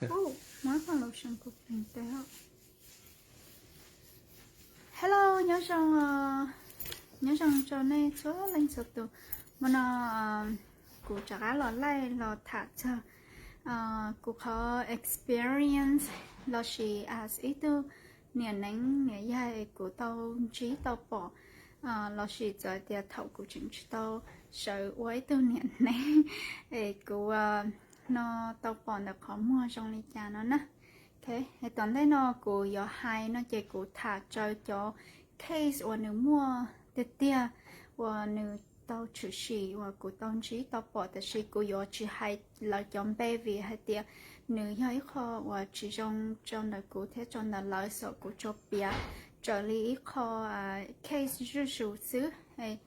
Muab qhov lotion kuv pleev tes. Hello, nyob zoo, nyob zoo rau nej txhua leej txhua tus. Hmo no kuv rov qab los live los tham txog kuv qhov experience lossis as ib tug niam neeb niam yaig kuv tau ntsib tau pom, lossis txawm tias thaum kuv tseem tsis tau sawv ua ib tug niam neeb es kuv no tau pom ntawm qhov muag zoo li cas no na. Tom ntej no kuv yuav hais no ces kuv tham raws cov case uas nws muaj tiag tiag uas nws tau tshwm sim uas kuv tau ntsib tau pom, tab sis kuv yuav tsis hais lawv cov npe vim hais tias nws yog ib qho uas tsis zoo rau ntawm kuv thiab rau ntawm lawv, so kuv tsuas piav raws li ib qho case zuj zus xwb.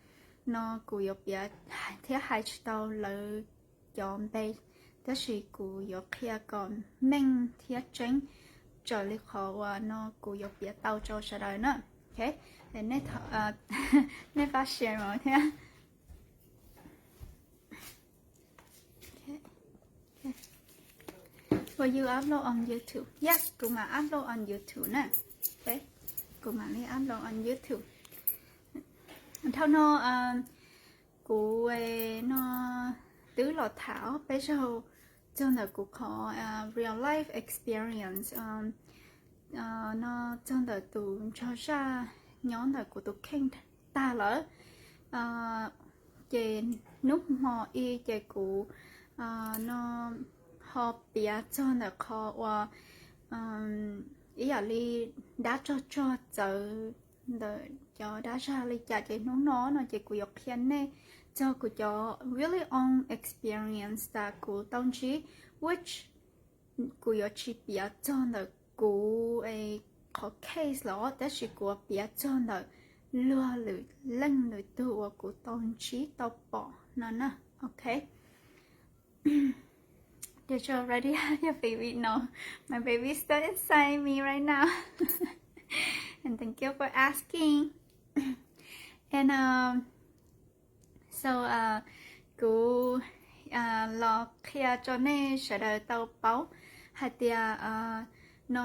No kuv yuav piav thiab hais tsis tau lawv cov npe, tab sis kuv yuav qhia kom meej thiab tseeb raws li qhov uas no kuv yuav piav tau rau sawv daws na. Nej pab share thiab. Will you upload on YouTube? Yes, kuv mam upload on YouTube na. Kuv mam li upload on YouTube. Dhau no kuv no twb los tham ob peb zaug txog ntawm kuv qhov real life experience no txog ntawm tus ntsuag zaj nyob ntawm kuv tus kheej tag lawm. Ces hnub hmo i ces kuv no ho piav txog ntawm qhov uas ib yam li dab tsog tsog txawv ntawm cov dab zaj li cas, ces hnub no no ces kuv yuav qhia nej txog kuv cov really own experience tas kuv tau ntsib, which kuv yuav tsis piav txog ntawm kuv qhov case los, tab sis kuv yuav piav txog ntawm luag lwm leej lwm tug uas kuv tau ntsib tau pom no na. Ok. Did you already have your baby? No, my baby is still inside me right now. And thank you for asking. And um, so uh, kuv uh, los qhia rau nej sawv daws tau paub hais tias uh, no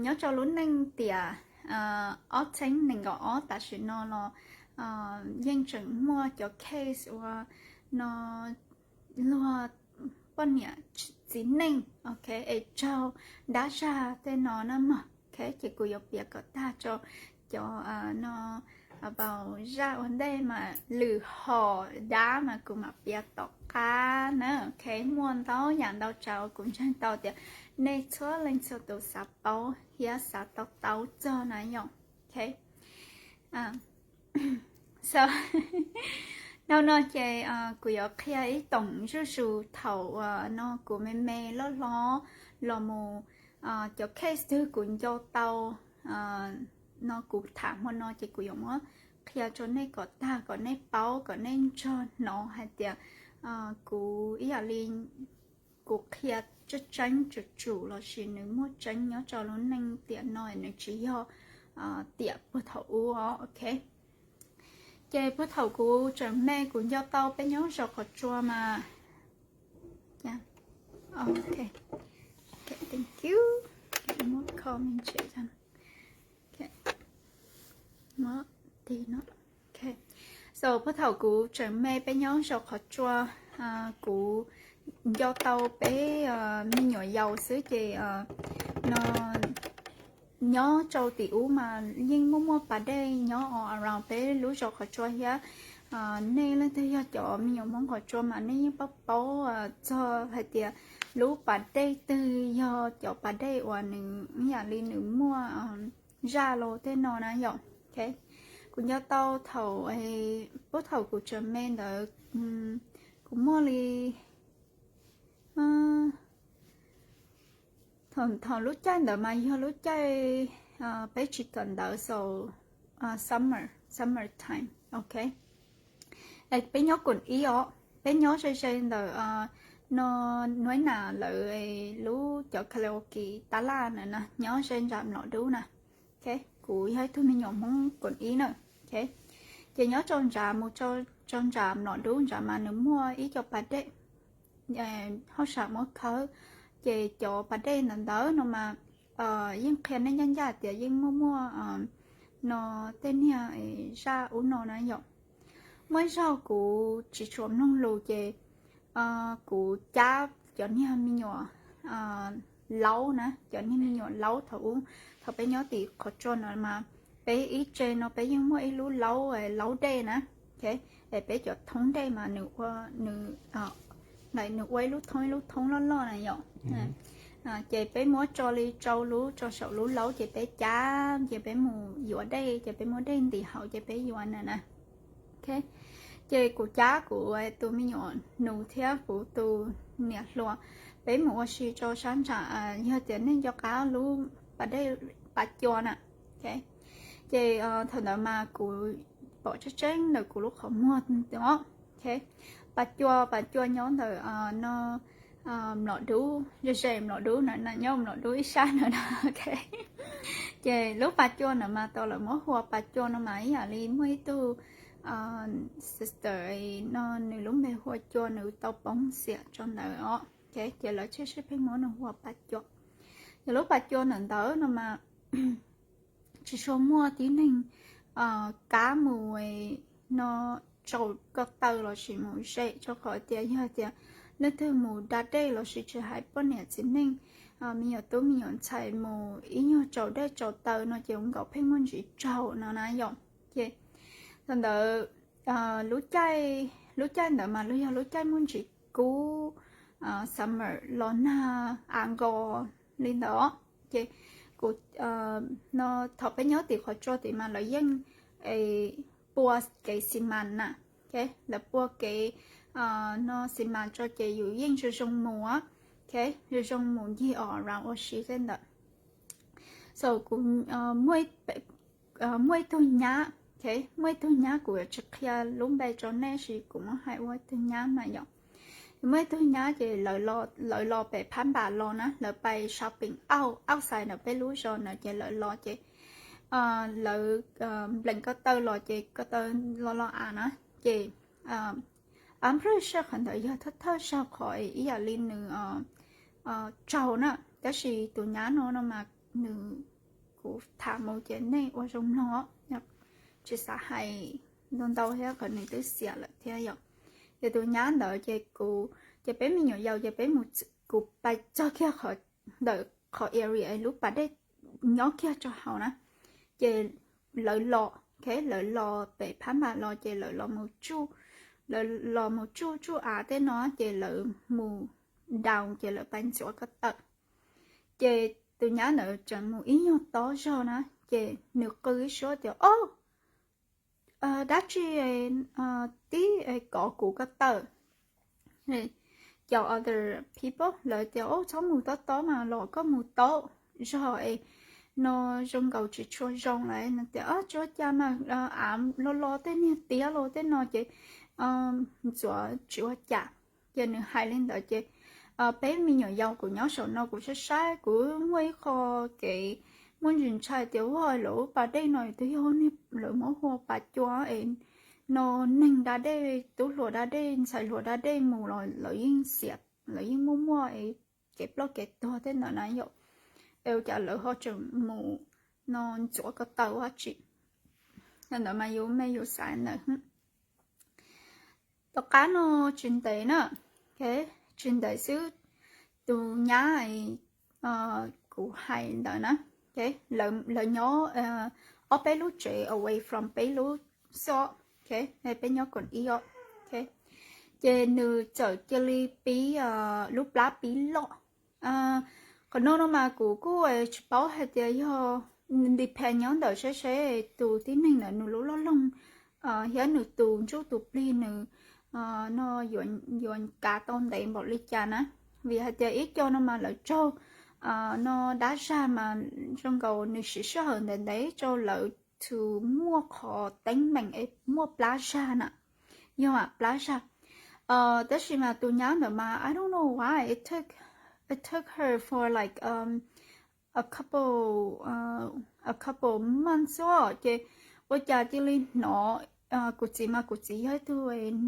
nyob rau lub neej tiam uh, ob txhiab nees nkaum ob tam sim no los uh, yeej tseem muaj cov case uas no luag poj niam txiv neej, ok, es raug dab zaj tej no na mog. Ok, ces kuv yuav piav kom tag rau cov no about zaj ua ntej mas lwm hom dab mas kuv mam piav tom qab na. Ok, muaj ntau yam ntau tsav uas kuv ntseeg tau tias nej txhua leej txhua tus xav paub thiab xav tau tau txog na yom. Ok. So, dhau no ces kuv yuav qhia ib toom zuj zus thaum uas no kuv me me loj hlob los mus cov case twg kuv nco tau no kuv tham hmo no ces kuv yuav muab qhia rau nej kom tag kom nej paub kom nej nrog hnov hais tias kuv ib yam li kuv qhia tseeb tseeb tsum tsum lossis nws muaj tseeb nyob rau lub neej tiam no, nws tsis yog tiam puag thaum ub os. Ok, ces puag thaum kuv tseem me kuv nco tau peb nyob zos qhov tsua mas, ok, thank you. Muab kho me ntsis, muab tig no. Ok, so puag thaum kuv tseem me peb nyob zos qhov tsua, kuv nco tau peb me nyuam yaus xwb ces no nyob rau tim ub mas yeej muaj muaj pas dej nyob all around peb lub zos qhov tsua thiab. Nej leej twg yog cov me nyuam Hmoob qhov tsua mas nej yeej paub paub txog hais tias lub pas dej twg yog cov pas dej uas nws ib yam li nws muaj zaj los tej no na yom. Ok, kuv nco tau thaum, puag thaum kuv tseem me ntawd, kuv muaj li thaum lub caij ntawd mas yog lub caij peb tsis kawm ntawv, so summer, summer time. Ok, peb nyob koom ib os, peb nyob ze ze ntawm no Nuaib Nas lawv lub cov karaoke tab laj na, nyob ze ntsa Mlom Dub na. Ok, kuv yog ib tug me nyuam Hmoob koom ib na. Ok, ces nyob rau ntsa mus rau ntsa Mlom Dub ntsa mas nws muaj ib co pas dej hauj sam muab khawb, Ces cov pas dej ntawd ntawd no mas yeej qhia nej ncaj ncaj tias yeej muaj muaj no tej niag zaj ub no na yom. Muaj ib zaug kuv tsis tshua mloog lus ces kuv cab cov niag me nyuam laub na, cov niag me nyuam laub thaum ub, thaum peb nyob tim qhov tsua no mas peb ib tse no peb yeej muaj ib lub laub, laub dej na, es peb cov thoob dej mas nws ua, nws, nws ua ib lub thoob ib lub thoob loj loj na yom. Ces peb muab tso li rau lub, rau saum lub laub ces peb cab ces peb mus yuav dej, ces peb muab dej ntim hauv ces peb yuav na na. Ces kuv cab kuv tus me nyuam nus thiab kuv tus niam hluas, peb mus ua si rau sab nram, yog tias nej nco qab lub pas dej Pas Cua na. Ces thaum ntawd mas kuv pom tseeb tseeb ntawm kuv lub qhov muag os. Pas Cua, Pas Cua nyob ntawm no Mlom Dub, ze ze Mlom Dub na, nyob Mlom Dub ib sab na no. Ces lub Pas Cua ntawd mas tau lawv muab hu ua Pas Cua no mas ib yam li muaj ib tug sister no nws lub npe hu ua Cua, nws tau poob xiam rau ntawd os. Ces lawv thiaj sib pheej muab nws hu ua Pas Cua. Ces lub Pas Cua ntawm ntawd no mas tsis tshua muaj tib neeg kab mus no tsaus ko taw lossis mus ze, rau qhov tias yog tias leej twg mus da dej lossis tsis hais poj niam txiv neej, me nyuam tub me nyuam ntxhais mus ib nyuag tsaus dej tsaus taw no ces ua nkaus pheej muaj ntsis tsaug no na yom. Ces thaum ntawd lub caij, lub caij ntawd mas lub yog lub caij muaj ntsis kub, summer los nag av nkos li ntawd. Ces kuv no thaum peb nyob tim qhov tsua tid mas lawv yeej pua kev xi mas na, lawv pua kev no xi mas tso ces yus yeej zoo zoo mus, zoo zoo mus ncig os ras ua si tej ntawd. So kuv muaj ib tug nyab, muaj ib tug nyab kuv yuav tsis qhia lub npe rau nej sis kuv muab hais ua ib tug nyab mas yom. Muaj ib tug nyab ces lawv los pem Phab Npas los na, lawv pais shopping outside ntawm peb lub zos ntawd ces lawv los ces lawv nplees ko taw los ces ko taw los los av na. Ces I'm pretty sure qhov ntawd yog thawj thawj zaug qhov ib yam li nws tsaug na, tab sis tus nyab no no mas nws, kuv tham mus ces nej ua zoo mloog os, tsis xav hais ntau ntau thiab qhov nws twb xiam lawm thiab yom. Ces tus nyab ntawd ces kuv, ces peb me nyuam yaus ces peb mus, kuv pais txog kiag qhov ntawm qhov area lub pas dej nyob kiag rau hauv na, ces lawv los, lawv los pem Phab Npas los ces lawv los mus tsuj, lawv los mus tsuj tsuj av tej no ces lawv mus down ces lawv pais ntxuav ko taw. Ces tus nyab ntawd tseem mus ib nyuag tob zog na, ces nws qw ib suab tias, o, dab tsi tib kov kuv ko taw. Cov other people lawv tias, o, txhob mus tob tob mas los koj mus taub zog es no zoo nkaus tsis tshua zoo lawm no tias, tsis ua cas mas av los los tej niag tiab los tej no ces ntxuav tsis ua cas. Ces nws hais li ntawd ces peb me nyuam yaus kuv nyob saum no kuv saib saib kuv muaj ib qho kev muaj ntsis ntshai tias ua lawv pas dej no twb yog lawv muab hu ua Pas Cua es no neeg da dej, tub hluas da dej, ntxhais hluas da dej mus los lawv yeej xiam, lawv yeej muaj muaj kev ploj kev tuag tej ntawd na yom. Es ua cas lawv ho tseem mus no ntxuav ko taw dab tsi? Ntawd mas yus me yus xav ntawd. Tom qab no tsis ntev na, tsis ntev xwb, tus nyab kuv hais ntawd na, lawv nyob ob peb lub tsev away from peb lub xwb, peb nyob koom ib os. Ces nws txawm cia li pib lub plab pib loj. Qhov no no mas kuv kuj tsis paub hais tias yog depend nyob ntawm seb seb tus tib neeg ntawd nws lub loj loog thiab nws tus ntsuj tus plig nws no yuav kav tau ntev npaum li cas na. Vim hais tias ib co no mas lawv raug no dab zag mas zoo nkaus nws siv sij hawm ntev ntev rau lawv to muaj qhov teeb meem es muaj plab zag na, yog mam plab zag. Tab sis mas tus nyab ntawd mas I don't know why it took, it took her for like a couple, a couple months xwb ces ua cas cia li hnov, kuv txiv mas kuv txiv yog ib tug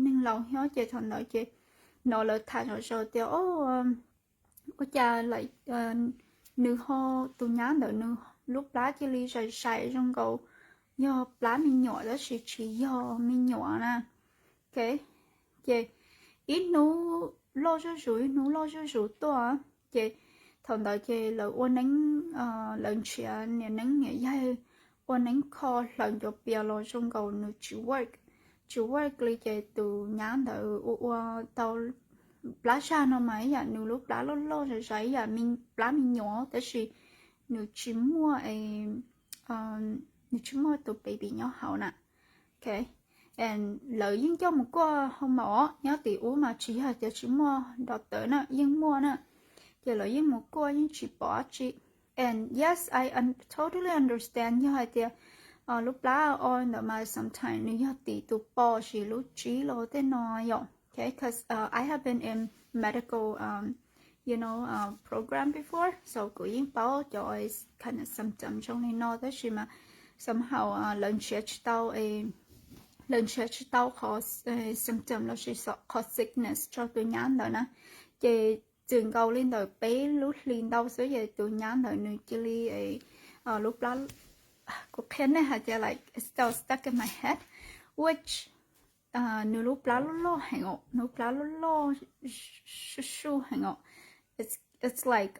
neeg laus thiab ces thaum ntawd ces hnov lawv tham zom zaws tias o Ua cas lawm, nws ho, tus nyab ntawd nws lub plab cia li zais zais zoo nkaus yog plab me nyuam tab sis tsis yog me nyuam na. Ok, ces ib hnub loj zuj zus ib hnub loj zuj zus tuaj, ces thaum ntawd ces lawv ua neeb, lawv nrhiav niam neeb niam yaig ua neeb kho hlawv ncuav pias los zoo nkaus nws tsis work, tsis work li ces tus nyab ntawd ua ua tau plab zag no mas ib yam nws lub plab loj loj zais zais ib yam plab me nyuam tab sis nws tsis muaj, nws tsis muaj tus baby nyob hauv na. Ok, lawv yeej coj mus kuaj hoo maum os, nyob tim ub mas tsis yog tias tsis muaj doctor na, yeej muaj na. Ces lawv yeej mus kuaj yeej tsis pom dab tsi. And yes, I totally understand yog hais tias lub plab o ntawd mas sometimes nws yog tim tus pos sis lub tsib los tej no yom. Ok, cause I have been in medical, you know, program before, so kuv yeej paub cov kind of symptom zoo li no tab sis mas somehow lawv nrhiav tsis tau, lawv nrhiav tsis tau qhov symptom los sis qhov sickness rau tus nyab ntawd na. Ces txwm nkaus li ntawm peb lub hlis ntau xwb ces tus nyab ntawd nws cia li lub plab, kuv qhia nej hais tias like it's still stuck in my head, which nws lub plab loj loj heev os, nws lub plab loj loj suj suj heev os. It's like,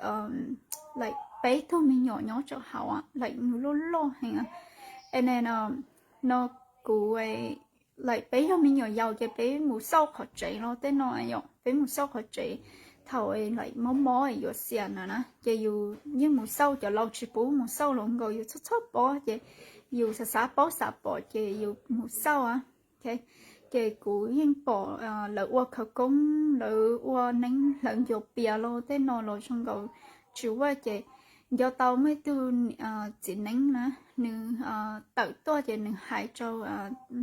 like peb tug me nyuam nyob rau hauv, like nws loj loj heev. And then no kuv, like peb yog me nyuam yaus ces peb mus xauj qhov tsev los tej no yom, peb mus xauj qhov tsev thaum like mob mob yuav xiam no na ces yus yeej mus xauj, cov laus tsis pub mus xauj los nkaus yus txhob txhob pom ces yus xav xav paub xav pom ces yus mus xauj. Ok, ces kuv yeej pom lawv ua khawv koob, lawv ua neeb hlawv ncuav pias los tej no los zoo nkaus tsis work ces nco tau muaj ib tug txiv neeb na, nws tawm tuaj ces nws hais rau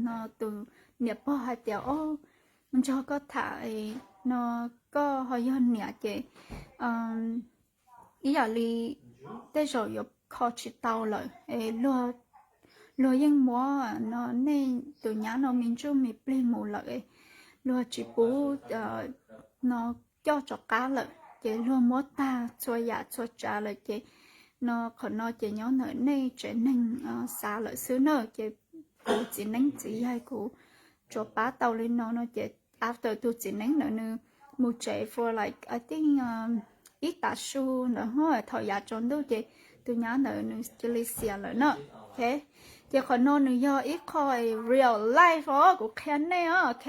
no tus niam pog hais tias, o, nrog koj tham no, koj ho yog niam ces ib yam li tej zaum yuav kho tsis tau lawm, luag yeej muab no nej tus nyab no me ntsuj me plig mus lawm, luag tsis pub no coj rov qab lawm ces luag muab tag txhua yam txhua tsav lawm ces no qhov no ces nyob ntawm nej tsev neeg xav lawm xwb na. Ces kuv txiv neeb txiv yaig kuv tsuas pab tau li no no ces after tus txiv neeb ntawd nws mus tsev for like I think ib tav su ntawd ho thaum yav tsaus ntuj ces tus nyab ntawd nws cia li xiam lawm na. Ok, ces qhov no nws yog ib qho real life os, kuv qhia nej os. Ok,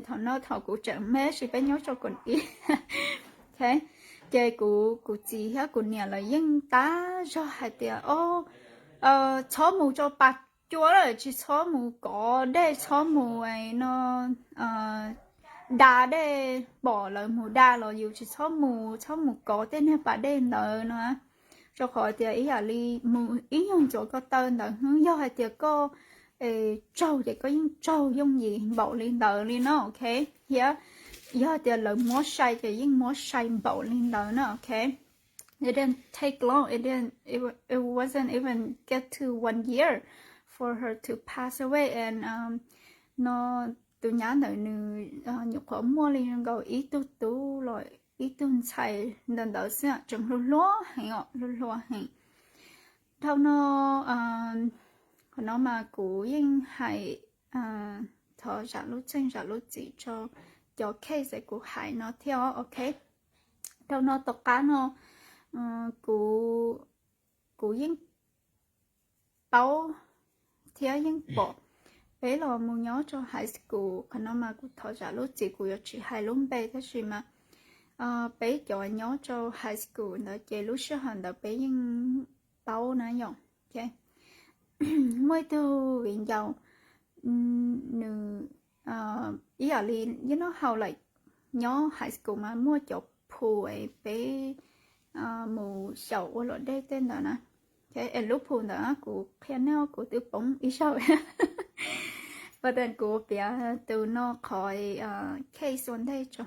thaum no thaum kuv tseem me sis peb nyob rau Kaus Lim. Ok, ces kuv, kuv txiv thiab kuv niam lawv yeej tab zog hais tias, o, txhob mus rau pas cua lawm, tsis txhob mus kov dej, txhob mus no da dej, pom lawv mus da los yus tsis txhob mus, txhob mus kov tej niag pas dej ntawd no. Rau qhov tias ib yam li mus ib nyuag ntxuav ko taw ntawd xwb, yog hais tias koj tsaug ces koj yeej tsaug yooj yim npaum li ntawd li no. Ok, thiab yog tias lawv muab sai ces yeej muab sai npaum li ntawd na. Ok, it didn't take long, it didn't, it, it wasn't even get to one year for her to pass away and no tus nyab ntawd nws nyuam qhuav muaj li nkaus ib tug tub los ib tug ntxhais ntawd ntawd xwb, tseem hluas hluas heev os, hluas hluas heev. Dhau no qhov no mas kuv yeej hais thov zam lub txim zam lub txim rau cov case kuv hais no thiab. Ok, dhau no tom qab no kuv, kuv yeej paub thiab yeej pom peb los mus nyob rau high school, qhov no mas kuv thov zam lub txim, kuv yuav tsis hais lub npe tab sis mas peb cov nyob rau high school ntawd ces lub sij hawm ntawd peb yeej paub na yom. Muaj ib tug viv ncaus, nws ib yam li you know how like nyob high school mas muaj cov phu es peb mus xyaum ua luam dej tej ntawd na. Es lub phu ntawd kuv qhia nej, kuv twb poob ib zaug, but then kuv piav tus no qhov case ua ntej tso.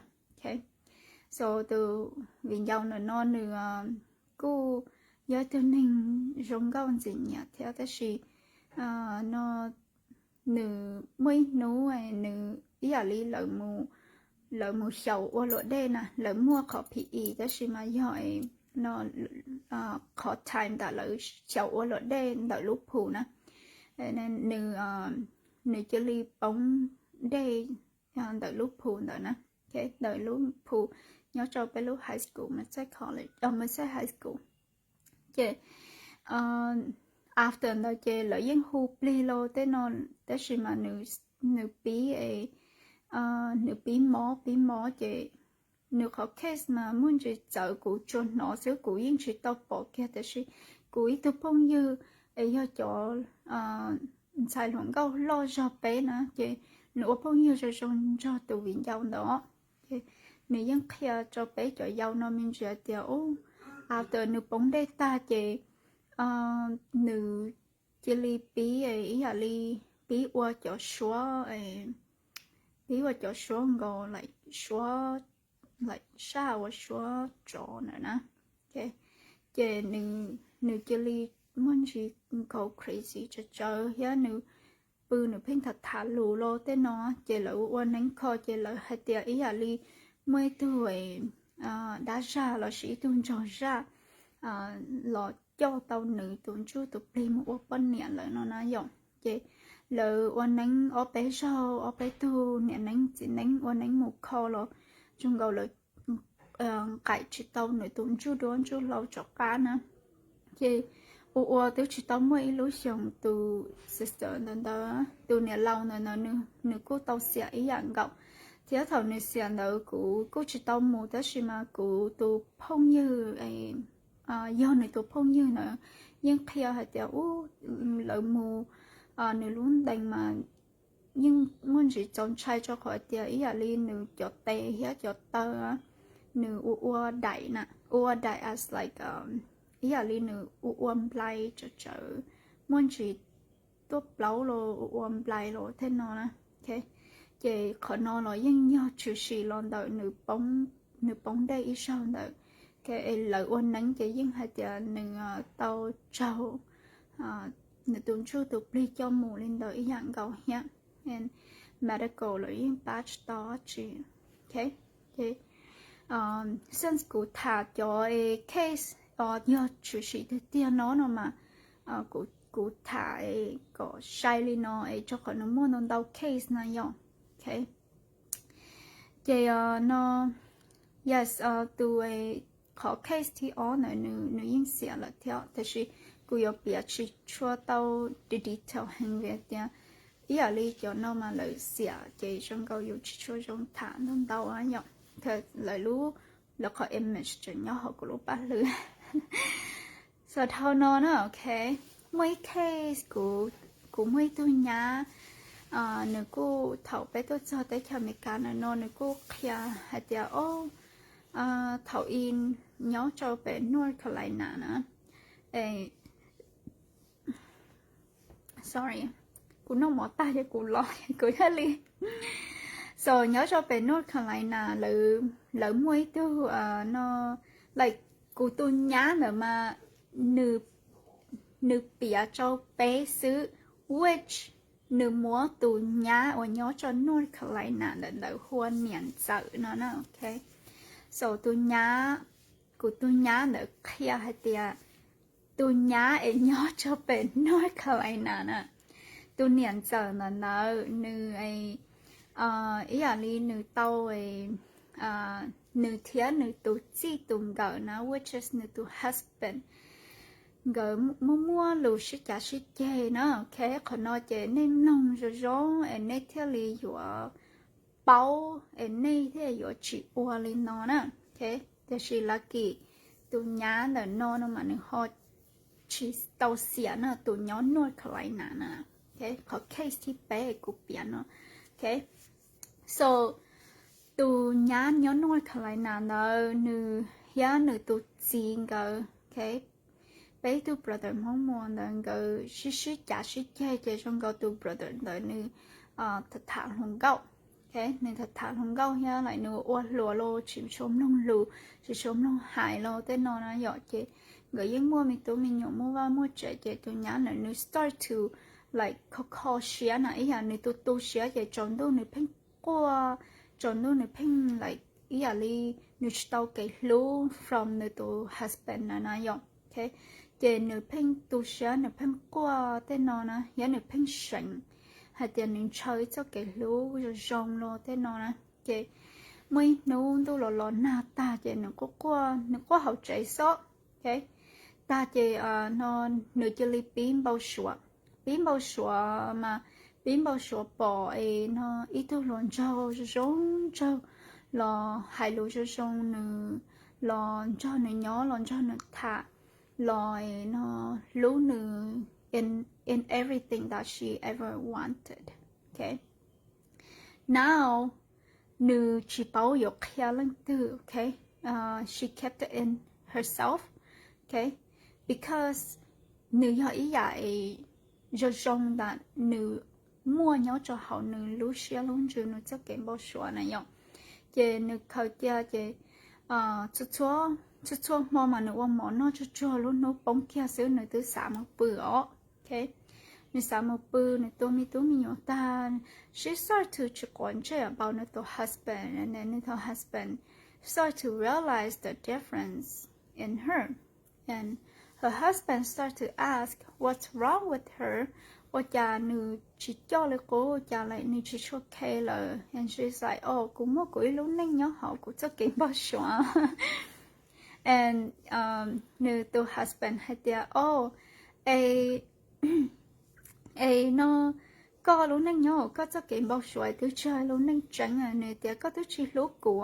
So tus viv ncaus ntawm no nws kuj yog ib tug neeg zoo nkauj ntxim nyiam thiab tab sis no nws muaj ib hnub nws ib yam li lawv mus lawv mus xyaum ua luam dej na, lawv muaj qhov P E tab sis mas yog no qhov time ntawm lawv xyaum ua luam dej ntawm lub pool na, nws, nws cia li poob dej ntawm lub pool ntawd na, ntawm lub pool nyob rau peb lub high school, Merced College, Merced High School. Ces after ntawd ces lawv yeej hu plig los tej no, tab sis mas nws pib, nws pib mob pib mob ces nws qhov case mas muaj ntsis txawv, kuv tsuas hnov xwb, kuv yeej tsis tau pom kiag, tab sis kuv ib tug phooj ywg es yog cov ntxhais hluas nkauj loj zog peb na, ces nws ua phooj ywg zoo zoo nrog tus viv ncaus ntawd os. Ces nws yeej qhia rau peb cov yau no me ntsis hais tias, u, after nws poob dej tag ces nws cia li pib ib yam li pib ua cov suab, pib ua cov suab nkaus, like, suab, like, saj ua suab tsov ntawd na. Ces nws cia li muaj ntsis go crazy tsawv tsawv thiab nws pw nws pheej tham tham lus los tej no, ces lawv ua neeb kho ces lawv hais tias ib yam li muaj ib tug dab zaj los sis ib tug ntsaug zaj los coj tau nws tus ntsuj tus plig mus ua poj niam lawm no na yom. Ces lawv ua neeb ob peb zaug, ob peb tug niam neeb txiv neeb ua neeb mus kho los zoo nkaus lawv nqaim tsis tau nws tus ntsuj duab ntsuj hlauv rov qab na. Ces ua ua twb tsis tau muaj ib lub xyoos tus sister ntawd ntawd, tus niam laus ntawd ntawd nws kuj tau xiam ib yam nkaus, thiab thaum nws xiam ntawd kuv kuj tsis tau mus, tab sis mas kuv tus phooj ywg, yog nws tus phooj ywg ntawd yeej qhia hais tias, u, lawv mus, nws lub ntees mas yeej muaj ntsis txaus ntshai rau qhov tias ib yam li nws cov tes thiab cov taw, nws ua ua daim na, ua ua daim as like, ib yam li nws ua ua nplai tsawv tsawv, muaj ntsis tuaj plaub los ua ua nplai los tej no na. Ces qhov no los yeej yog tshwm sim los ntawm nws poob dej ib zaug ntawd. Lawv ua neeb ces yeej hais tias nws tau raug nws tus ntsuj tus plig coj mus li ntawd ib yam nkaus thiab. Medical lawv yeej pab tsis tau dab tsi. Since kuv tham cov case yog tshwm sim tiag tiag no no mas kuv tham kom sai li no es rau qhov nws muaj ntau ntau case na yom. Ces no, yes, tus, qhov case thib ob ntawd nws yeej xiam lawm thiab, tab sis kuv yuav piav tsis tshua tau detail heev vim tias ib yam li cov no mas lawv xiam ces zoo nkaus yus tsis tshua zoo tham ntau ntau yom. Lawv lub, lawv qhov image tseem nyob hauv kuv lub paj hlwb. So dhau no na, ok, muaj ib case kuv, kuv muaj ib tug nyab, nws kuj thaum peb tuaj txog teb chaws Amelikas ntawm no nws kuj qhia hais tias, o, thaum i nyob rau pem North Carolina na, sorry, kuv noj mov tag ces kuv los kuv thiaj li, so nyob rau pem North Carolina lawv muaj ib tug no, like, kuv tus nyab ntawd mas nws piav rau peb xwb, which nws muab tus nyab uas nyob rau North Carolina ntawm ntawd hu ua niam ntxawm no na, ok. So tus nyab, kuv tus nyab ntawd qhia hais tias tus nyab es nyob rau pem North Carolina na, tus niam ntxawm ntawm ntawd nws ib yam li nws tau, nws thiab nws tus txij tus nkawm na, which is nws tus husband, nkawd muaj muaj lus sib cav sib ceg na, ok. Qhov no ces nej mloog zoo zoo es nej thiaj li yuav paub es nej thiaj yuav tsis ua li no na, ok. Tiam sis lucky tus nyab ntawm no no mas nws ho tsis tau xiam na, tus nyob North Carolina na, ok. Qhov case thib peb kuv piav no, ok. So tus nyab nyob North Carolina ntawd nws thiab nws tus txiv nkawd, ok, peb tug brother Hmoob Muas ntawd nkawd sib sib cav sib ceg ces zoo nkaus tus brother ntawd nws tham tham hluas nkauj, ok, nws tham tham hluas nkauj thiab like nws ua hluas los tsis tshua mloog lus, tsis tshua mloog hais los tej no na yom. Ces nkawd yeej muaj me tub me nyuam muaj vaj muaj tsev ces tus nyab ntawd nws start to like kho kho siab na, ib yam nws tu tu siab ces tsaus ntuj nws pheej quaj, tsaus ntuj nws pheej like ib yam li nws tsis tau kev hlub from nws tus husband na na yom. Ces nws pheej tu siab, nws pheej quaj tej no na, yog nws pheej seev hais tias nws ntshaw ib txoj kev hlub zoo zoo los tej no na. Ces muaj ib hnub ntuj los los nag tag ces nws quaj quaj, nws quaj hauv tsev xwb. Tag ces no nws cia li pib npau suav, pib npau suav mas pib npau suav pom es no ib tug hluas nraug zoo zoo nraug los hais lus zoo zoo nws, los nrog nws nyob, los nrog nws tham, los no hlub nws in, in everything that she ever wanted. Now nws tsis paub yuav qhia leej twg, she kept it in herself, because nws yog ib yam zoo zoo ntawm nws muaj nyob rau hauv nws lub siab lub ntsws, nws txoj kev npau suav na yom. Ces nws khaws cia ces txhua txhua hmo mas nws ua mov noj tsuag tsuag, lub hnub poob kiag xwb nws twb xav mus pw os. Nws xav mus pw, nws tua me tub me nyuam tag, she start to tsis quav ntsej about nws tus husband, and then nws tus husband start to realize the difference in her. And her husband start to ask what's wrong with her, ua cas nws tsis coj li qub, ua cas like nws tsis tshua khe lawm. And she's like, oh, kuv muaj kuv ib lub neej nyob hauv kuv txoj kev npau suav. And nws tus husband hais tias, oh, e es no koj lub neej nyob hauv koj txoj kev npau suav twb tsis yog lub neej tseeb. Nws tias koj twb tsis hlub kuv,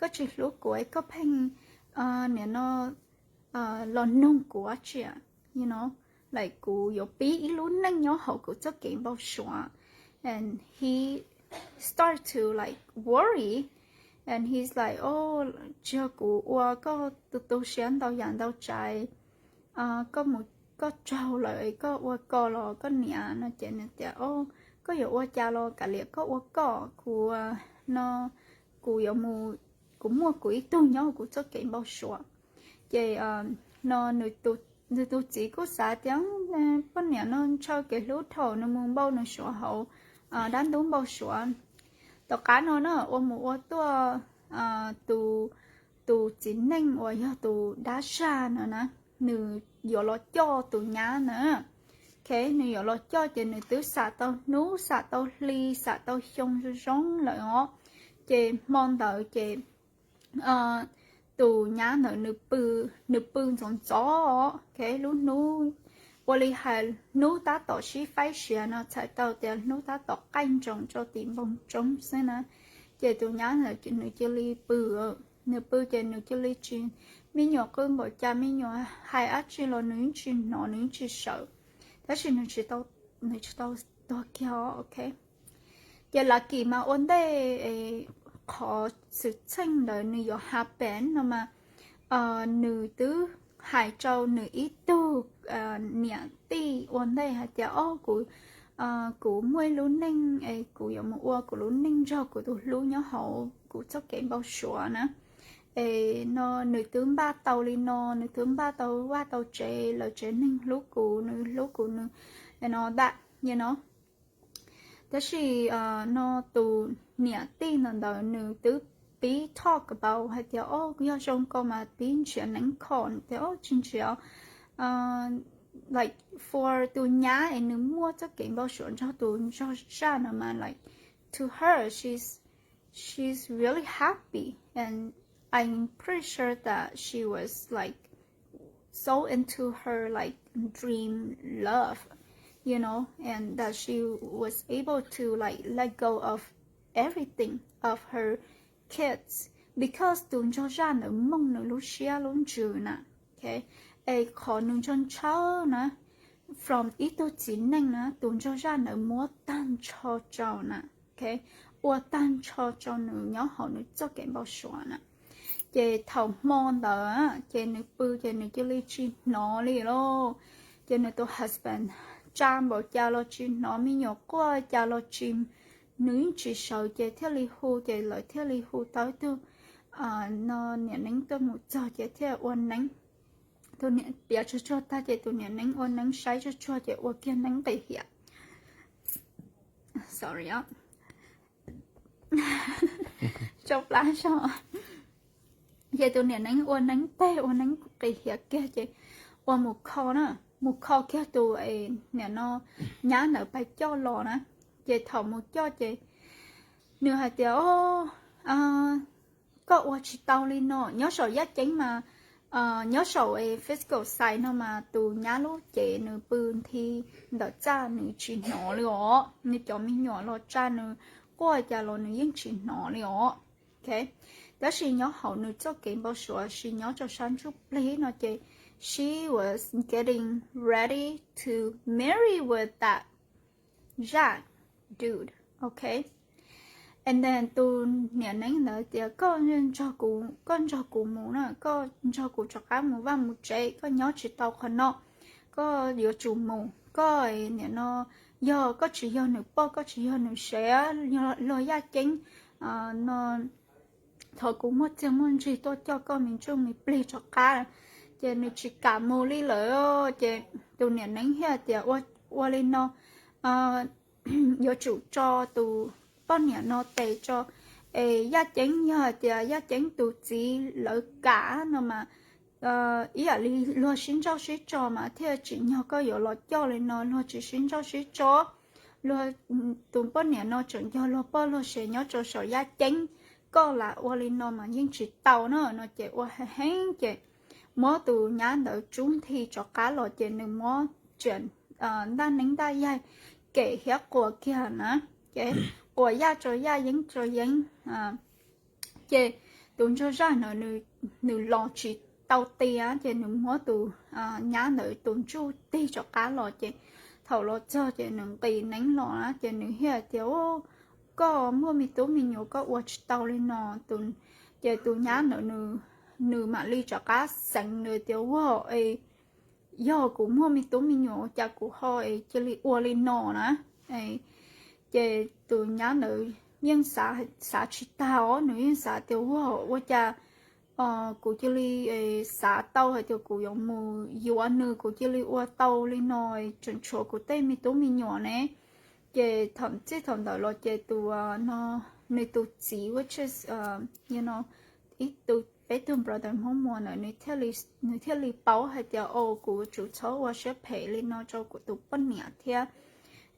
koj tsis hlub kuv es koj pheej nim no los nug kuv dab tsi, like kuv yuav pib ib lub neej nyob hauv kuv txoj kev npau suav. And he start to like worry, and he's like, oh, tsis yog kuv ua koj tu tu siab ntau yam ntau tsav, koj mus koj tsaug lawm koj ua ko los koj niam no. Ces nws tias, o, koj yuav ua cas los kav liam koj ua koj, kuv no kuv yuav mus, kuv muaj kuv ib tug nyob kuv txoj kev npau suav. Ces no nws tus txiv kuj xav tias poj niam no ntshaw kev hlub thaum nws mus npau nws suav hauv dab ntub npau suav. Tom qab no na ua mus ua tuaj, tus txiv neej uas yog tus dab zaj no na, nws yuav los coj tus nyab na. Ok, nws yuav los coj ces nws twb xam tau hnub, xam tau hli, xam tau xyoo zoo zoo lawm os. Ces hmo ntawd ces tus nyab ntawd nws pw, nws pw ntxov ntxov, ok, lub hnub ua li hais hnub tab tom sib faib siav no txhais tau tias hnub tab tom qaij ntsoos rau tim npoo tsoob xwb na. Ces tus nyab ntawd nws cia li pw, nws pw ces nws cia li tsis, me nyuam qw npaum cas, me nyuam hais dab tsi los nws yeej tsis hnov, nws yeej tsis sawv. Tab sis nws tsis tau tuag kiag, ok. Ces lucky mas ua ntej qhov xwm txheej ntawd nws yuav happen no mas nws twb hais rau nws ib tug niam tij ua ntej hais tias, o, kuv, kuv muaj ib lub neej es kuv yuav mus ua kuv lub neej nrog kuv tus hlub nyob hauv kuv txoj kev npau suav na. Es no nws twb npaj tau li no, nws twb npaj tau vaj tau tsev, lawv tsev neeg hlub kuv, nws hlub kuv, nws no that, you know. Tab sis no tus niam tij ntawd ntawd nws twb pib talk about hais tias, o, yog zoo ko mas pib nrhiav neeb kho, nws tias, o, tsis nrhiav, like for tus nyab es nws muaj txoj kev npau suav nrog tus nraug zaj no mas like to her she's, she's really happy, and I'm pretty sure that she was like so into her like dream love, you know, and that she was able to like let go of everything of her kids because tus nraug zaj ntawd mooj nws lub siab lub ntsws na. Ok, es qhov nws ntshaw ntshaw na, from ib tug txiv neej na, tus nraug zaj ntawd muab tag nrho rau na, ok, ua tag nrho rau nws nyob hauv nws txoj kev npau suav na. Ces thaum hmo ntawd ces nws pw ces nws cia li tsis hnov li lauj. Ces nws tus husband tsa npaum cas los tsis hnov, me nyuam quaj cas los tsis, nws yeej tsis sawv, ces thiaj li hu, ces lawv thiaj li hu tau ib tug no niam neeb tuaj mus txog ces thiaj ua neeb. Tus niam piav tsuag tsuag tag ces tus niam neeb ua neeb saib tsuag tsuag ces ua kiag neeb nqis hiam. Sorry, tsau plab zog. Ces tus niam neeb ua neeb teg ua neeb qis hiav kiag ces ua mus kho na, mus kho kiag tus, nim no nyab ntawd pais coj los na. Ces thaum mus coj ces nws hais tias, o, koj ua tsis tau li no. Nyob saum yaj ceeb mas, nyob saum physical side no mas tus nyab lub cev nws pw nthi ntawm txaj nws tsis hnov li os. Nws cov me nyuam los tsa nws quaj cas los nws yeej tsis hnov li os. Tab sis nyob hauv nws txoj kev npau suav sis nyob rau sab ntsuj plig no ces she was getting ready to marry with that zaj dude, ok. And then tus niam neeb ntawd tias, koj nrog kuv, koj nrog kuv mus na, koj nrog kuv rov qab mus vaj mus tsev, koj nyob tsis tau qhov no, koj yuav tsum mus. Koj nim no yog koj tsis yog nws poj, koj tsis yog nws sev, luag yaj ceeb no thov kuv muaj txiaj muaj ntsig tuaj coj koj me ntsuj me plig rov qab. Ces nws tsis kam mus li lawm. Ces tus niam neeb thiaj tias, ua li no, yuav tsum tso tus poj niam no tes tso, es yaj ceeb, yog hais tias yaj ceeb tus txiv lawv kam no mas ib yam li luag sib ntsauj sib tso mas thiaj tsim nyog koj yuav los coj li no, luag tsis sib ntsauj sib tso. Luag, tus poj niam no tseem yog luag poj luag sev nyob rau saum yaj ceeb, koj lam ua li no mas yeej tsis tau na no. Ces ua heev heev ces muab tus nyab ntawd tsub nthi rov qab los ces nws muab riam ntaj neeb ntaj yaig kem thiab quas kiag na, ces quas yaj tso yaj yeeb tso yeeb. Ces tus ntsuag zaj no nws los tsis tau tias ces nws muab tus nyab ntawd tus ntsuj tig rov qab los ces thaum los txog ces nws nqis neeb los na ces nws thiaj tias, koj muaj me tub me nyuam koj ua tsis tau li no. Ces tus nyab ntawd nws mam li rov qab xeev nws tias, ua, yog kuv muaj me tub me nyuam ua cas kuv ho cia li ua li no na. Ces tus nyab ntawd yeej xav tsis tag os, nws yeej xav tias, ua, ua cas kuv cia li xav tau hais tias kuv yuav mus yuav nws, kuv cia li ua tau li no, tseem tshuav kuv tej me tub me nyuam ne. Ces thaum txij thaum ntawd los ces tus, nws tus txiv, ib tug peb tug brother Hmoob Muas ntawd nws thiaj li paub hais tias, o, kuv tsum txhob ua siab phem li no rau kuv tus poj niam thiab.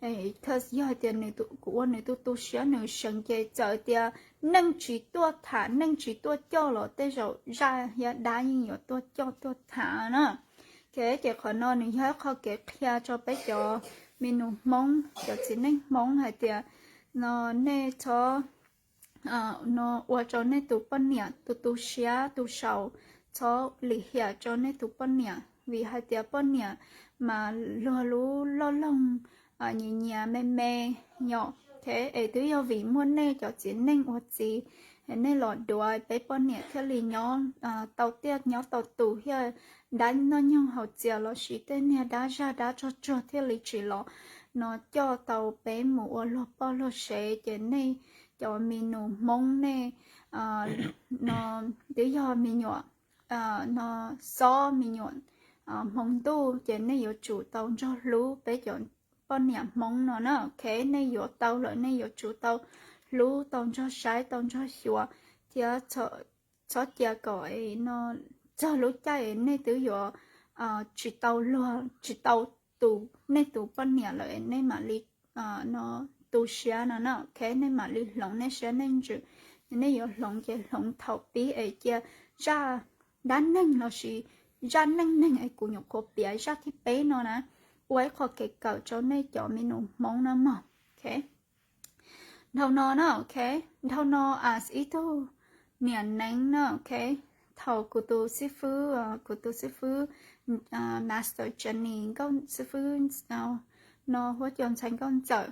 Yog hais tias kuv ua nws tu tu siab nws seev ces txawm tias neeg tsis tuaj tham neeg tsis tuaj coj los tej zaum zaj thiab dab yeej yuav tuaj coj tuaj tham na. Ces qhov no nws yog ib qho kev qhia rau peb cov me nus Hmoob, cov txiv neej Hmoob hais tias, no, nej txhob no ua rau nej tus poj niam tu tu siab tu saum, txhob lim hiam rau nej tus poj niam vim hais tias poj niam mas luag lub loj loog nyias nyias me me yom. Es twb yog vim muaj nej cov txiv neej ua txiv, nej los duav peb poj niam thiaj li nyob tau tiaj nyob tau tus thiab, dab noj nyoog haus txias los sis tej niag dab zaj dab tsog tsuag thiaj li tsis los no coj tau peb mus ua luag poj luag sev. Ces nej cov me nus Hmoob nej no twb yog me nyuam no xob me nyuam hmoov ntuj ces nej yuav tsum tau nrog hlub peb cov poj niam Hmoob no na, ok. Nej yuav tau lawm nej yuav tsum tau hlub, tau nrog saib, tau nrog xyuas thiab txhob cia kom no txog lub caij nej twb yuav tsis tau luag tsis tau tus nej tus poj niam lawm nej mam li no tu siab no na, ok. Nej mam li hloov nej siab nej ntsws, nej yuav hloov ces hloov thaum pib es cia zaj dab neeg los sis zaj neej neeg es kuv nyuam qhuav piav zaj thib peb no na ua ib qho kev kawm rau nej cov me nus Hmoob na mog, ok. Dhau no na, ok. Dhau no as ib tug niam neeb na, ok. Thaum kuv tus xib fwb, kuv tus xib fwb master Jenny, nkauj xib fwb no huab cua ntxhais nkauj ntxawm,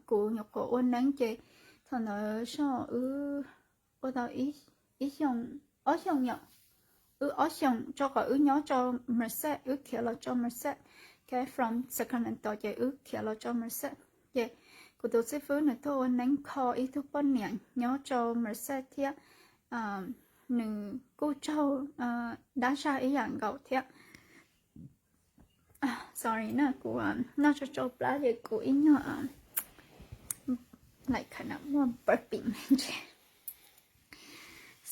kuv nyuam qhuav ua neeb ces thaum ntawd soj wb ua tau ib xyoos, ob xyoos yom, wb ob xyoos rau qhov wb nyob rau Merced, wb khiav los rau Merced, ok, from Sacramento ces wb khiav los rau Merced. Ces kuv tus xib fwb nws tuaj ua neeb kho ib tug poj niam nyob rau Merced thiab nws kuj raug dab zaj ib yam nkaus thiab. Sorry na, kuv noj tsau tsau plab ces kuv ib nyuag like kind of muaj burping ntsis.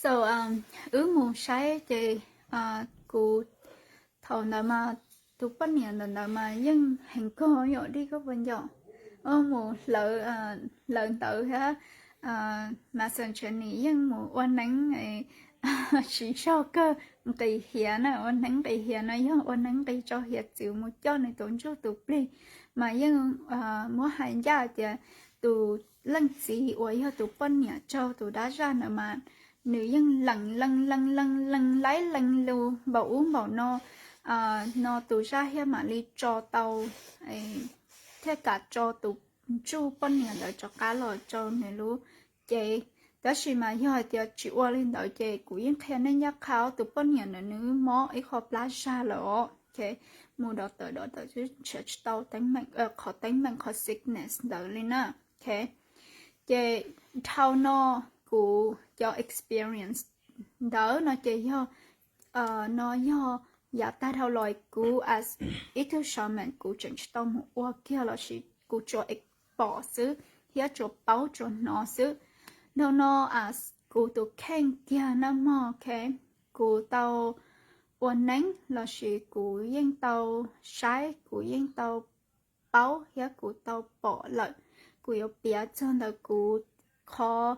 So, wb mus saib ces kuv, thaum ntawd mas tus poj niam ntawm ntawd mas yeej heev kawg yom, dib koj puas nco. Mus hlawv, hlawv ntawv thiab, mas xeem tsev nim yeej mus ua neeb, siv zog kawg, nqis hiav na, ua neeb nqis hiav no yog ua neeb nqis rau hiav txwv mus coj nws tus ntsuj tus plig. Mas yeej muab hais ncaj tias tus leej txiv uas yog tus poj niam raug tus dab zaj ntawd mas nws yeej lees lees lees lees lees laib lees lus npaum ub npaum no, no tus zaj thiaj mam li tso tau, thiaj kam tso tus ntsuj poj niam ntawd rov qab los rau nws lub cev. Tab sis mas yog hais tias tsis ua li ntawd ces kuv yeej qhia nej ncaj qha, tus poj niam ntawd nws mob ib qho plab zag lawm os. Mus dov tawm dov tawm nrhiav tsis tau teeb meem, qhov teeb meem, qhov sickness ntawd li na. Ces dhau no kuv cov experience ntawd no ces yog, no yog yav tag dhau los kuv as ib tug shaman kuv tseem tsis tau mus ua kiag lossis kuv tsuas pom xwb thiab tsuas paub tsuas hnov xwb. Dhau no as kuv tus kheej kiag na mog, ok, kuv tau ua neeb lossis kuv yeej tau saib, kuv yeej tau paub thiab kuv tau pom lawm. Kuv yuav piav txog ntawm kuv qhov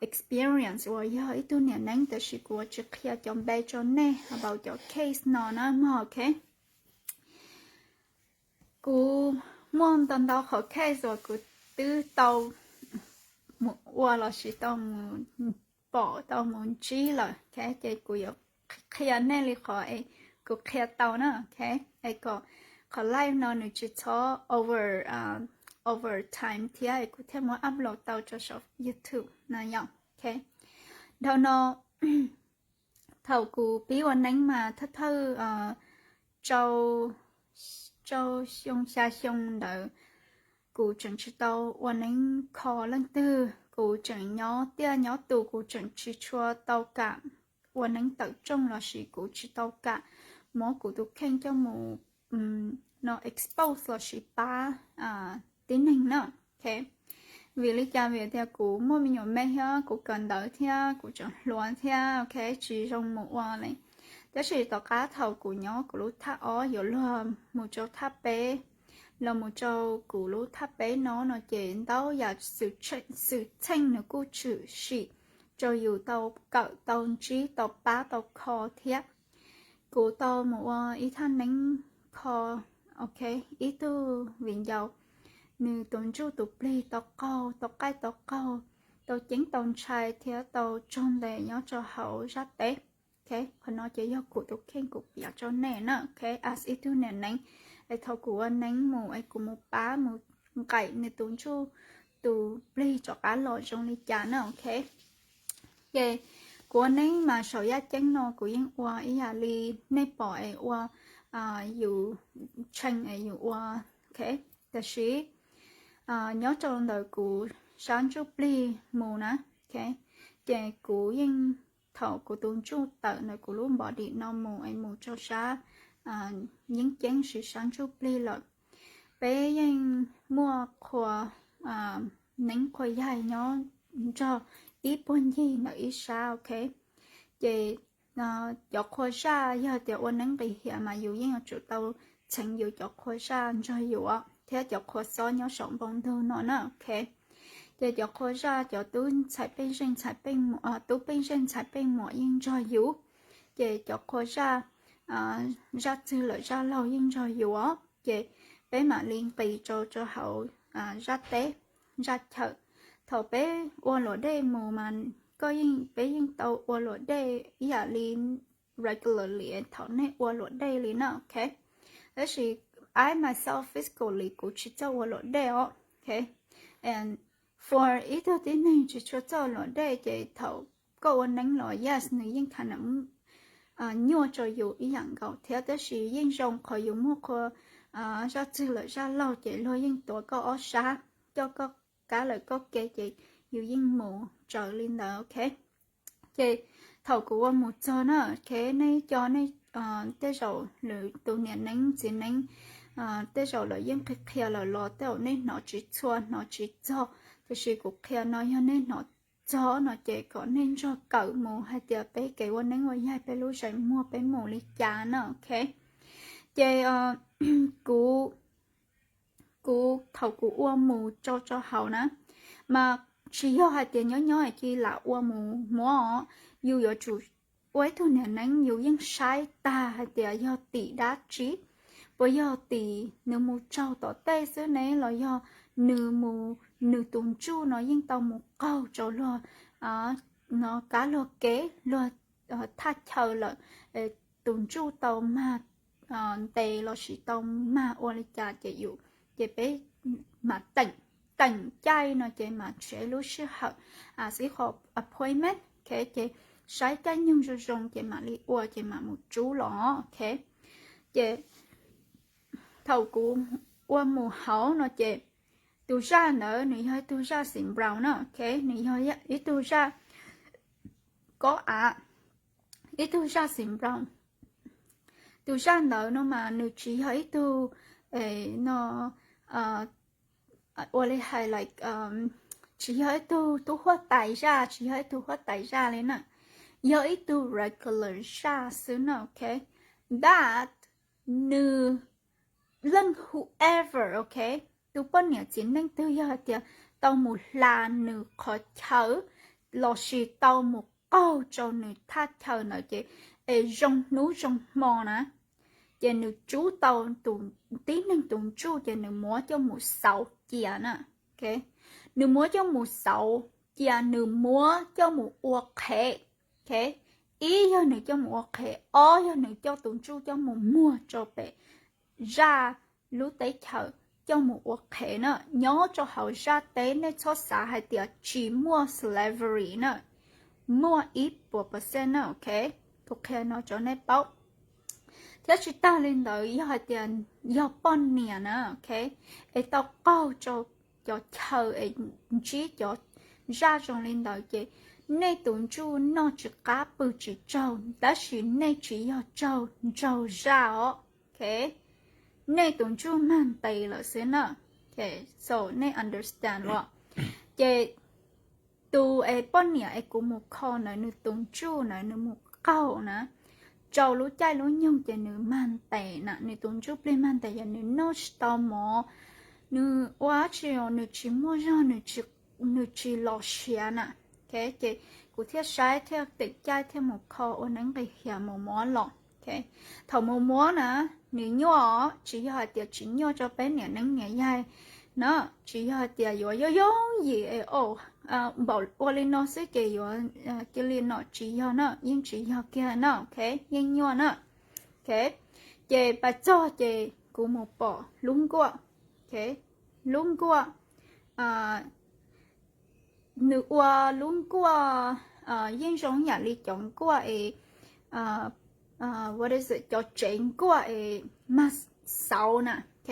experience uas yog ib tug niam neeb, tab sis kuv yuav tsis qhia cov npe rau nej about cov case no na mog, ok. Kuv muaj ntau ntau qhov case uas kuv twb tau mus ua lossis tau mus pom tau mus ntsib lawm, ok, ces kuv yuav qhia nej li qhov es kuv qhia tau na, ok, es kom qhov live no nws tsis txhob over, over time thiab es kuv thiaj muab upload tau rau saum YouTube na yom, ok. Dhau no thaum kuv pib ua neeb mas thawj thawj rau, rau xyoo xya xyoo ntawd kuv tseem tsis tau ua neeb kho leej twg, kuv tseem nyob tiaj nyob tus, kuv tseem tsis tshua tau kam ua neeb tawm rooj lossis kuv tsis tau kam muab kuv tus kheej coj mus no expose lossis pab tib neeg na, ok. Vim li cas? Vim tias kuv muaj me nyuam me thiab kuv kawm ntawv thiab kuv tseem hluas thiab, ok, tsis zoo mus ua li. Tab sis tom qab thaum kuv nyob kuv lub thaj ob yuav luag mus rau thaj peb, los mus rau kuv lub thaj peb no no ces ntau yam xwm txheej nws kuj tshwm sim rau yus tau kawm tau ntsib tau pab tau kho thiab. Kuv tau mus ua ib thaj neeb kho, ok, ib tug viv ncaus, nws tus ntsuj tus plig tau qaug, tau qaij tau qaug, tau ceeb tau ntshai thiab tau raug ntes nyob rau hauv zaj teb. Ok, qhov no ces yog kuv tus kheej kuv piav rau nej na, ok, as ib tug niam neeb, es thaum kuv ua neeb mus es kuv mus pab mus nqaim nws tus ntsuj tus plig rov qab los zoo li cas na, ok. Ces kuv ua neeb mas saum yaj ceeb no kuv yeej ua ib yam li nej pom es ua, yus tshee es yus ua, ok. Tab sis nyob rau ntawm kuv sab ntsuj plig mus na, ok, ces kuv yeej, thaum kuv tus ntsuj tawm ntawm kuv lub body no mus es mus rau sab yeeb ceeb siv sab ntsuj plig lawm, peb yeej muaj qhua neeb qhua yaig nyob nrog ib puag ncig ntawm ib sab, ok. Ces cov qhua zaj, yog tias ua neeb nqis hiav mas yus yeej yuav tsum tau txheev yus cov qhua zaj nrog yus thiab cov qhua xob nyob saum npoo ntug no na, ok. Ces cov qhua zaj, cov tub ntxhais pej zeej ntxhais pej, tub pej zeej ntxhais pej muam yeej nrog yus. Ces cov qhua zaj, zaj txwg lawm zaj laug yeej nrog yus os. Ces peb mam li nqis rau rau hauv zaj teb, zaj chaw. Thaum peb ua luam dej mus mas koj yeej, peb yeej tau ua luam dej ib yam li regularly thaum nej ua luam dej li na, ok. Tab sis I myself physically kuv tsis txawj ua luam dej os, ok. And for ib tug tib neeg tsis tshua txawj luam dej ces thaum koj ua neeb los yes nws yeej kinda nyuaj rau yus ib yam nkaus thiab, tab sis yeej zoo qhov yus muaj qhua zaj txwg lawm zaj laug ces luag yeej tuav koj ob sab, coj koj kab lawm koj ke ces yus yeej mus raws li ntawd, ok. Ces thaum kuv ua mus txog na, ok, nej cov, nej tej zaum lwm tus niam neeb txiv neeb tej zaum lawv yeej qhia qhia lawm los tej zaum nej hnov tsis txhua hnov tsis txog, tiam sis kuv qhia no yog nej hnov txog no ces kom nej nrog kawm mus hais tias peb kev ua neeb ua yaig, peb lub zeem muag peb mus li cas na, ok. Ces kuv kuv thaum kuv ua mus tso rau hauv na, mas tsis yog hais tias nyob nyob cia li lam ua mus muab os. Yus yuav tsum ua ib tug niam neeb yus yeej saib tag hais tias yog tim dab tsi, puas yog tim nws mus tsaug tom tej xwb ne los yog nws mus, nws tus ntsuj no yeej tau mus qaug rau luag no kab luag kev luag thaj chaw lawm, tus ntsuj tau mag ntes lossis tau mag ua li cas ces yus, ces peb mam teem, teem caij no ces mam tshev lub sij hawm, xib qho appointment, ok, ces saib caij nyoog zoo zoo ces mam li ua ces mam mus rub los, ok. Ces thaum kuv ua mus hauv no ces tus zaj ntawd nws yog ib tug zaj xim brown na, ok, nws yog ib tug zaj kob av, ib tug zaj xim brown. Tus zaj ntawd no mas nws tsis yog ib tug no ua li hais like tsis yog ib tug tub huab tais zaj, tsis yog ib tug huab tais zaj li na, yog ib tug regular zaj xwb na, ok. But nws, leej whoever, ok, tus poj niam txiv neej twg yog hais tias tau mus hla nws qhov chaw lossis tau mus qaug rau nws thaj chaw ntawd ces es zoo hnub zoo hmo na, ces nws rub tau tib neeg tus ntsuj ces nws muab coj mus xauv cia na, ok. Nws muab coj mus xauv cia, nws muab coj mus ua qhev, ok. Ib yog nws coj mus ua qhev, ob yog nws coj tus ntsuj coj mus muag rau pem zaj lub teb chaws coj mus ua qhev na. Nyob rau hauv zaj teb nej txhob xav hais tias tsis muaj slavery na, muaj ib puas percent na, ok. Kuv qhia no rau nej paub. Thiab tsis tag li ntawd yog hais tias yog poj niam na, ok, es tau qaug rau cov chaw es ntsib cov zaj zoo li ntawd ces nej tus ntsuj noj tsis qab pw tsis tsaug tab sis nej tsis yog raug nraug zaj os, ok. Nej tus ntsuj mag ntes lawm xwb na, so nej understand los. Ces tus es poj niam es kuv mus kho ntawd nws tus ntsuj ntawd nws mus qaug na, rau lub caij lub nyoog ces nws mag ntes na, nws tus ntsuj plig mag ntes ces nws noj tsis tau mov, nws ua dab tsi nws tsis muaj zog, nws tsis los siav na, ok. Ces kuv thiaj saib thiaj teem caij thiaj mus kho ua neeb nqis hiav mus muab los, ok. Thaum mus muab na, nws nyuaj os, tsis yog hais tias tsis nyuaj rau peb niam neeb niam yaig na, tsis yog hais tias yuav yooj yooj yim es npaum ua li no xwb ces yuav cia li no, tsis yog na, yeej tsis yog kiag na, ok, yeej nyuaj na, ok. Ces pais txog ces kuv mus pom lub nkuaj, ok, lub nkuaj, nws ua lub nkuaj yeej zoo yam li cov nkuaj es, what is it, cov tsev nkuaj es mag xauv na, ok.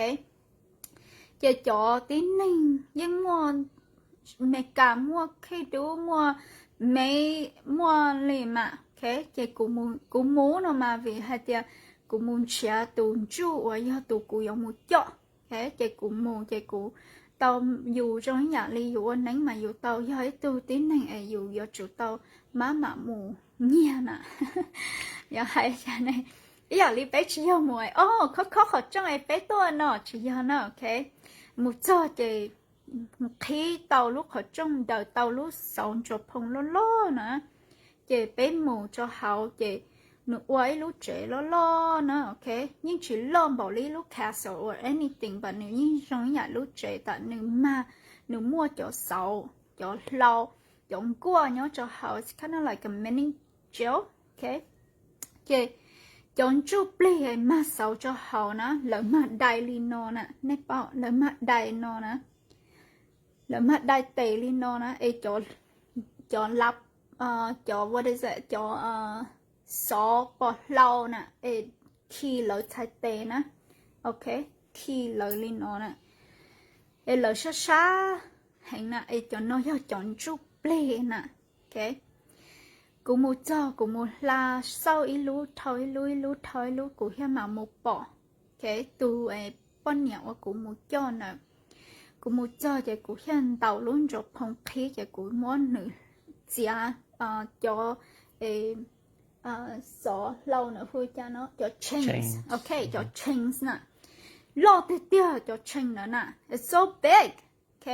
Ces cov tib neeg yeej muaj, Meskas muaj khej dub, muaj mev, muaj li mas, ok. Ces kuv mus no mas vim hais tias kuv mus nrhiav tus ntsuj uas yog tus kuv yuav mus coj, ok. Ces kuv mus ces kuv tau, yus zoo ib yam li yus ua neeb mas yus tau yog ib tug tib neeg es yus yuav tsum tau mab mam mus nyiag na. Yog hais tias ne, ib yam li peb tsis yog mus es o khob khob qhov rooj es peb tuaj no, tsis yog na, ok. Mus txog ces mus qhib tau lub qhov rooj, daws tau lub xauv ntsuag phoo loj loj na, ces peb mus rau hauv ces nws ua ib lub tsev loj loj na, ok. Yeej tsis loj npaum li ib lub castle or anything, but nws yeej zoo ib yam lub tsev tam nws mag, nws muaj cov xauv, cov hlau, cov nkuaj nyob rau hauv, it's kind of like a mini jail, ok. Ces cov ntsuj plig mag xauv rau hauv na, lawv mag dai li no na, nej paub, lawv mag dai no na, lawv mag dai tes li no na, es cov lab, cov what is it, cov xov pos hlau na, es khi lawv txhais tes na, ok, khi lawv li no na, es lawv sab sab heev na, es cov no yog cov ntsuj plig na, ok. Kuv mus txog kuv mus hla xauj ib lub dhau ib lub ib lub dhau ib lub kuv thiaj mam mus pom, ok, tus poj niam uas kuv mus coj ntawd. Kuv mus txog ces kuv thiaj ntaus lub ntsuag phoo qhib ces kuv muab nws txiav cov xov hlau na hu cas no, cov chains, ok, cov chains na, loj tiag tiag cov chain ntawd na, it's so big, ok,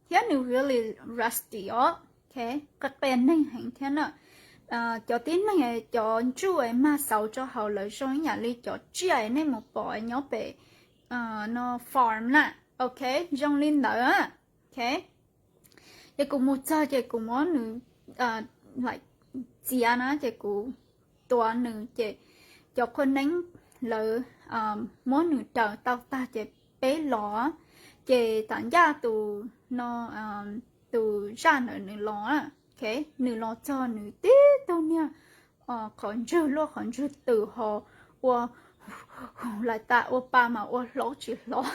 thiab nws really rusty os, ok, qias qias neeg heev thiab na. Cov tib neeg cov ntsuj mag xauv rau hauv lawv zoo ib yam li cov tsiaj nej mus pom nyob pem no farm na, ok, zoo li ntawd, ok. Ces kuv mus txog ces kuv muab nws txiav na, ces kuv tuav nws ces cov qhua neeb lawv muab nws raws tau tag ces peb los, ces tam ncaj tus no, tus zaj ntawd nws los, ok, nws los txog nws tib tug niag qhov ntswg luaj qhov ntswg twm ho ua lais tas ua pa mas ua hlaub tsis hlaub.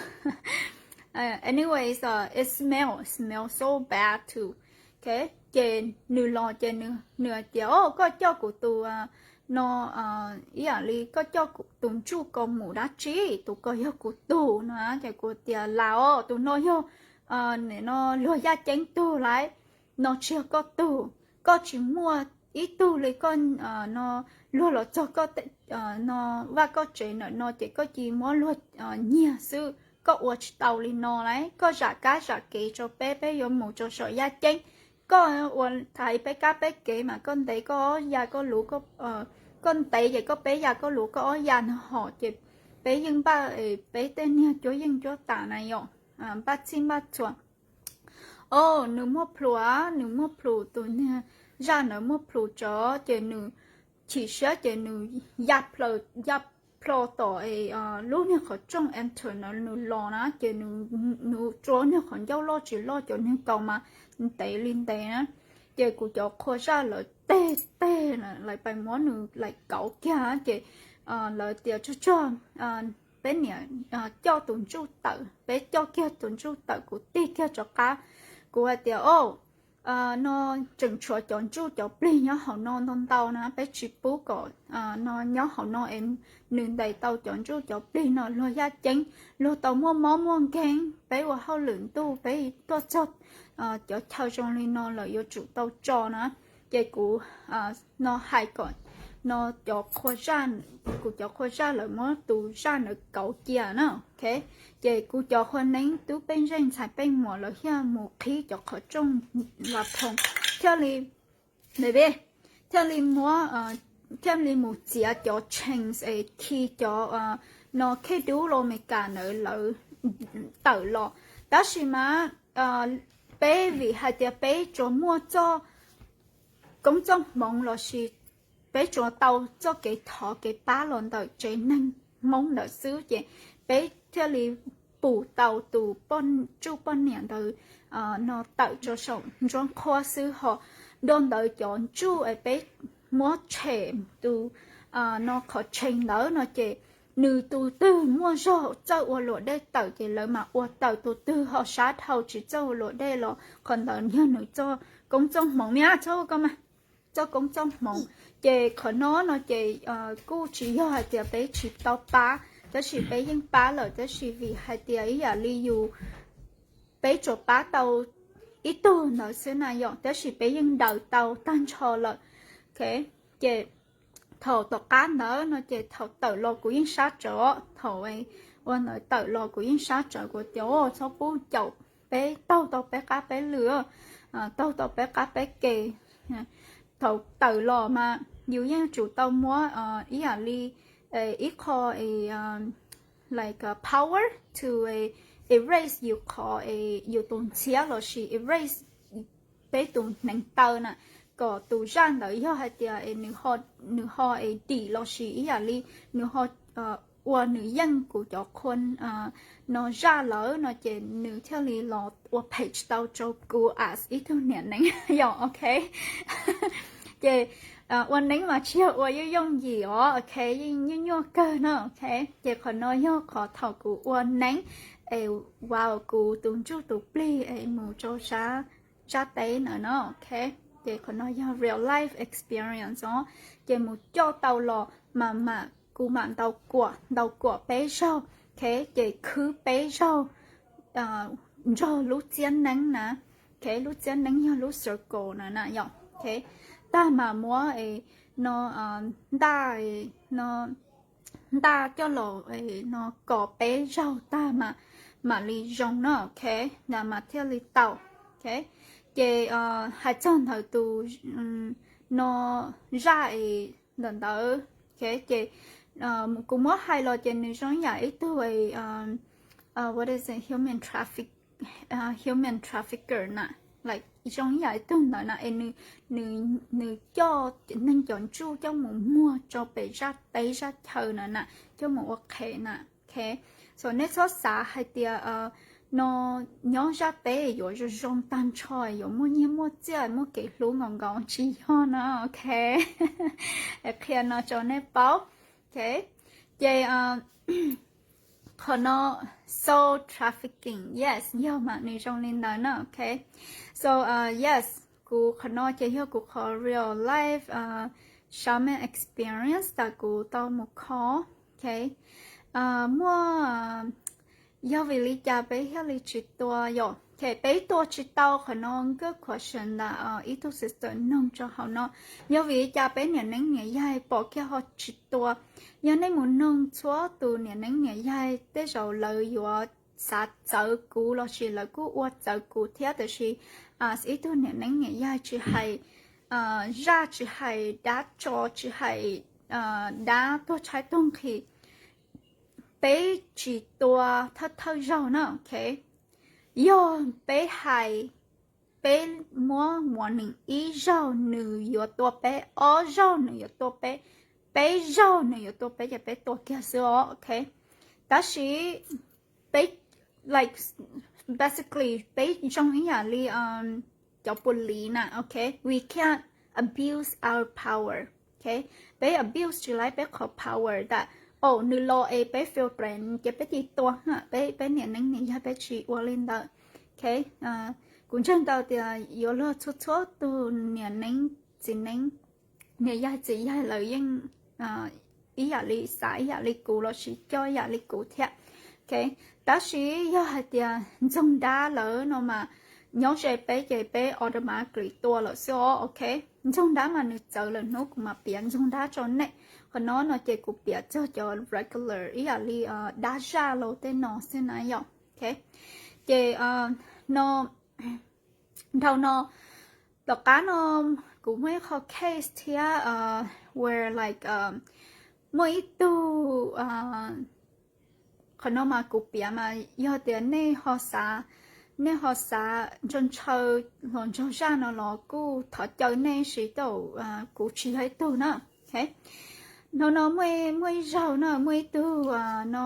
Anyways, it smell, smell so bad too. Ok, ces nws los ces nws hais tias, o, koj coj kuv tus no ib yam li koj coj tus ntsuj ko mus dab tsi, tus ko yog kuv tug no. Ces kuv tias, las os, tus no yog no luag yaj ceeb tug lauj, no tsis yog koj tug. Koj tsis muaj ib tug li koj no, luag los txog koj no vaj koj tsev ntawm no ces koj cia muab luag nyiag xwb, koj ua tsis tau li no lauj. Koj zam kab zam kev rau peb, peb yuav mus rau saum yaj ceeb. Koj ua thaiv peb kab peb kev mas koj ntev koj ob ya koj luv, koj ntev ces koj peb ya koj luv koj ob ya no hos ces peb yeej npaj, peb tej niag cuab yeej cuab tas na yom, npaj txhij npaj txhua. O, nws muaj plhus, nws muaj plhus, tus niag zaj ntawd muaj plhus tso, ces nws chim siab ces nws ya plho, ya plho tom lub niag qhov rooj enter ntawd nws los na, ces nws rua niag qhov ncauj loj tsis loj cov niag kaus mas ntev li ntev na. Ces kuv cov qhua zaj lawv teg teg lawv pais muab nws laim kauv kiag ces lawv tias, tsuag tsuag, peb niam coj tus ntsuj tawm, peb coj kiag tus ntsuj tawm, kuv tig kiag rov qab. Kuv hais tias, o, no tseem tshuav cov ntsuj cov plig nyob hauv no ntau ntau na, peb tsis pub kom no nyob hauv no es nws ntes tau cov ntsuj cov plig no, luag yaj ceeb, luag tau muaj mob muaj nkeeg, peb ua hauj lwm ntuj peb tuaj txog cov chaw zoo li no lawm yuav tsum tau tso na. Ces kuv no hais kom no cov qhua zaj, kuv cov qhua zaj lawv muab tus zaj ntawd kauv cia na, ok. Ces kuv cov qhua neeb tub pej xeem ntxhais pej muam lawv thiaj mus qhib cov qhov rooj la phoom, thiaj li, thiaj li muab, thiaj li mus txiav cov chains es khi cov no khej dub los Amelikas ntawd lawv tawm los. Tab sis mas peb vim hais tias peb tsuas muaj txoj koob txoj hmoov lossis peb tsuas tau txoj kev thov kev pab los ntawm tsev neeg Hmoob ntawd xwb ces peb thiaj li pum tau tus ntsuj poj niam ntawd no tawm rau saum ntsuab qhuab xwb ho. Dua ntawd cov ntsuj es peb muab tshem tus no qhov chain ntawd no ces nws tus twg muaj zog txawj ua luam dej tawm ces lawv mam ua tawm, tus twg ho sab dhau tsis txawj ua luam dej los qhov ntawd yog nws txoj koob txoj hmoov, txhob ua koj mas, txoj koob txoj hmoov. Ces qhov no no ces kuj tsis yog hais tias peb tsis tau pab, tab sis peb yeej pab lawm, tab sis vim hais tias ib yam li yus, peb tsuas pab tau ib tug ntawd xwb na yom, tab sis peb yeej daws tau tag nrho lawm. Ok, ces thaum tom qab ntawd no ces thaum tawm los kuv yeej sab tsawv, thaum ua ntawd tawm los kuv yeej sab tsawv, kuv tias txhob pub caum peb, taug tau peb qab peb lw, taug tau peb qab peb ke. Thaum tawm los mas yus yeej tsum tau muab ib yam li ib qho like power to erase yus qhov, yus tus ntxhiab lossis erase peb tus hneev taw na, kom tus zaj ntawd yog hais tias nws ho es dim lossis ib yam li nws ho ua nws yeej kuv cov qhua no zaj lawm no ces nws thiaj li los ua phem tsis tau rau kuv as ib tug niam neeb yom, ok. Ces ua neeb mas tsis yog ua yooj yooj yim os, ok, yeej nyuaj nyuaj kawg no, ok. Ces qhov no yog qhov thaum kuv ua neeb es uas kuv tus ntsuj tus plig es mus rau sab, sab teb ntawd no, ok. Ces qhov no yog real life experience os, ces mus coj tau los mas mam, kuv mam ntaus kuam, ntaus kuam peb zaug, ok, ces khwb peb zaug nrog lub txiab neeb na, ok, lub txiab neeb yog lub circle na na yom. Tag mas muab no ntaj no ntaj coj los no kos peb zaug tag mam li zoo no, ok, mas thiaj li tau. Ces hais txog ntawm tus no zaj ntawm ntawd, ces kuv muab hais los ces nws zoo ib yam ib tug what is it, human traffic, human trafficker na, zoo ib yam ib tug ntawd na es nws coj neeg cov ntsuj coj mus muag rau pem zaj teb zaj chaw na na, coj mus ua qhev na. Ok, so nej txhob xav hais tias no nyob zaj teb yuav zoo zoo tag nrho, yuav muaj nyiaj muaj txiaj muaj kev hlub nkaus nkaus, tsis yog na, ok. Qhia no rau nej paub. Ok, ces qhov no soul trafficking, yes, yog mas nws zoo li ntawd na, ok. So yes, kuv qhov no ces yog kuv qhov real life shaman experience tas kuv tau mus kho. Ok, muaj, yog vim li cas peb thiaj li tsis tua yom? Ces peb tua tsis tau, qhov no good question ntawm ib tug sister noog rau hauv no. Yog vim li cas peb niam neeb niam yaig pom kiag ho tsis tua? Yog nej mus noog txhua tus niam neeb niam yaig tej zaum lawv yuav xav txawv kuv lossis lawv kuj ua txawv kuv thiab, tiam sis ib tug niam neeb niam yaig tsis hais zaj, tsis hais dab tso, tsis hais dab tuag tshaib tuag nqhis, peb tsis tua thawj thawj zaug na, ok. Yog peb hais, peb muab warning ib zaug nws yuav tua peb, ob zaug nws yuav tua peb, peb zaug nws yuav tua peb ces peb tua kiag xwb os, ok. Tab sis peb, like, basically peb zoo ib yam li cov police na, ok, we can't abuse our power, ok. Peb abuse tsis laib peb qhov power tas, o, nws los es peb feel threatened ces peb cia li tua na, peb, peb niam neeb niam yaig peb tsis ua li ntawd, ok. Kuv ntseeg tau tias yuav luag txhua txhua tus niam neeb txiv neeb, niam yaig txiv yaig lawv yeej ib yam li xav ib yam li kuv lossis coj ib yam li kuv thiab, ok. Tab sis yog hais tias ntxoog dab lawm no mas nyob ze peb ces peb automatically tua lawm xwb os, ok. Ntxoog dab mas nws txawv lawm hnub kuv mam piav ntxoog dab rau nej. Qhov no no ces kuv piav txog cov regular ib yam li dab zaj los tej no xwb na yom, ok. Ces no, dhau no, tom qab no kuv muaj ib qho case thiab where like muaj ib tug, qhov no mas kuv piav mas yog tias nej ho xav, nej ho xav ntshaw ntshaw los ntsug zaj no los kuj thov caw nej siv tau, kuv tsis yog ib tug na, ok. No no muaj ib zaug na muaj ib tug no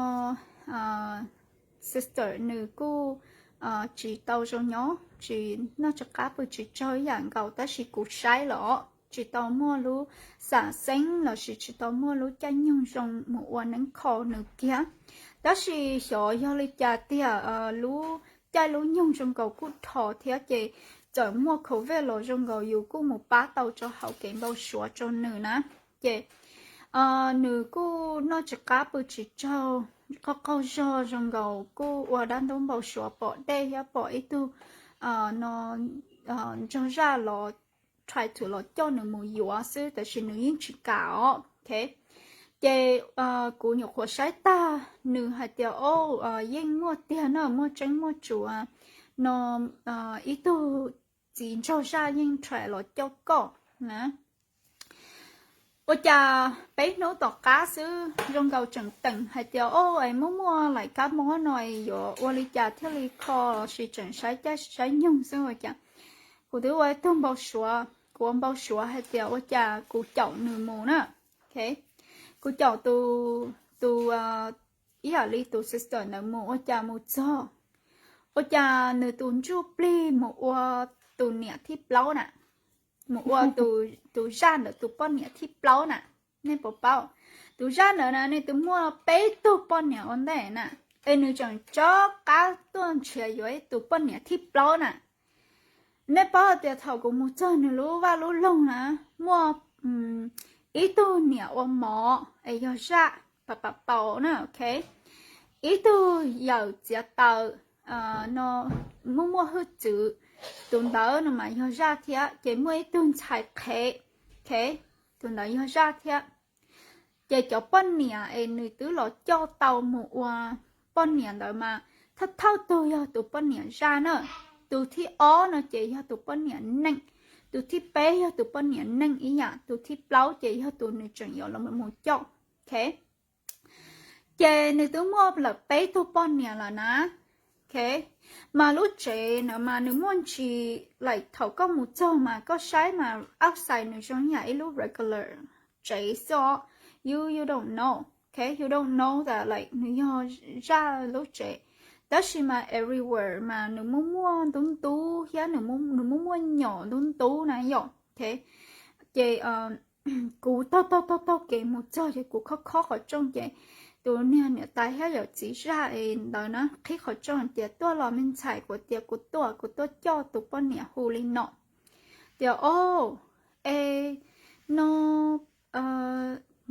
sister nws kuj tsis tau zoo nyob, tsis, noj tsis qab pw tsis tsaug ib yam nkaus, tab sis kuv saib los tsis tau muaj lub xam xeeb lossis tsis tau muaj lub caij nyoog zoo mus ua neeb kho nws kiag. Tab sis xyov yog li cas tiag, lub caij lub nyoog zoo nkaus kuj dhos thiab ces txawm muaj covid los zoo nkaus yus kuj mus pab tau rau hauv kev npau suav rau nws na. Ces nws kuj noj tsis qab pw tsis tsaug, qaug qaug zog zoo nkaus kuj ua dab ntub npau suav pom dej thiab pom ib tug no ntsug zaj los try to los coj nws mus yuav xwb, tab sis nws yeej tsis kam os, ok. Ces kuv nyuam qhuav saib tag nws hais tias, o, yeej muaj tiag na, muaj tseeb muaj tsuas no, ib tug txiv ntsug zaj yeej try los coj koj na. Ua cas peb hnub tom qab xwb zoo nkaus tseem teem hais tias, o, es muaj muaj laim kab mob no es yuav ua li cas thiaj li kho lossis tseem saib caij saib nyoog xwb ua cas. Kuv twb ua ib tug npau suav, kuv ua npau suav hais tias ua cas kuv caum nws mus na, ok. Kuv caum tus, tus ib yam li tus sister ntawd mus ua cas mus txog, ua cas nws tus ntsuj plig mus ua tus niam thib plaub na, mus ua tus zaj ntawd tus poj niam thib plaub na. Nej puas paub, tus zaj ntawd na nws twb muaj peb tug poj niam ua ntej na, es nws tseem rov qab tuaj nrhiav yuav ib tus poj niam thib plaub na. Nej paub tias thaum kuv mus txog nws lub vaj lub loog na, muaj ib tug niam ua mov es yog zaj pam pam paus na, ok, ib tug yawm txiav taws no muaj muaj hwj txwv, tus ntawd no mas yog zaj thiab, ces muaj ib tug ntxhais qhev, okay, tus ntawd yog zaj thiab. Ces cov poj niam es nws twb los coj tau mus ua poj niam ntawd mas thawj thawj tug yog tus poj niam zaj na, tus thib ob no ces yog tus poj niam neej, tus thib peb yog tus poj niam neej ib yam, tus thib plaub ces yog tus nws tseem yuav los mus coj, okay. Ces nws twb muaj lawm peb tug poj niam lawm na, okay. Mas lub tsev ntawd mas nws muaj ntsis, like, thaum koj mus txog mas koj saib mas outside nws zoo yam ib lub regular tsev xwb os. You, you don't know, okay, you don't know that, like, nws yog zaj lub tsev. Tab sis mas everywhere mas nws muaj muaj ntub ntub thiab, nws muaj muaj nyom ntub ntub na yom, okay. Ces kuv taug taug taug taug kev mus txog ces kuv khob khob qhov rooj ces tus niag niam tais thiab yawm txiv zaj es ntawd na qhib qhov rooj tias tuaj los me ntxhais, kuv tias kuv tuaj, kuv tuaj coj tus poj niam hu li no tias, o, es no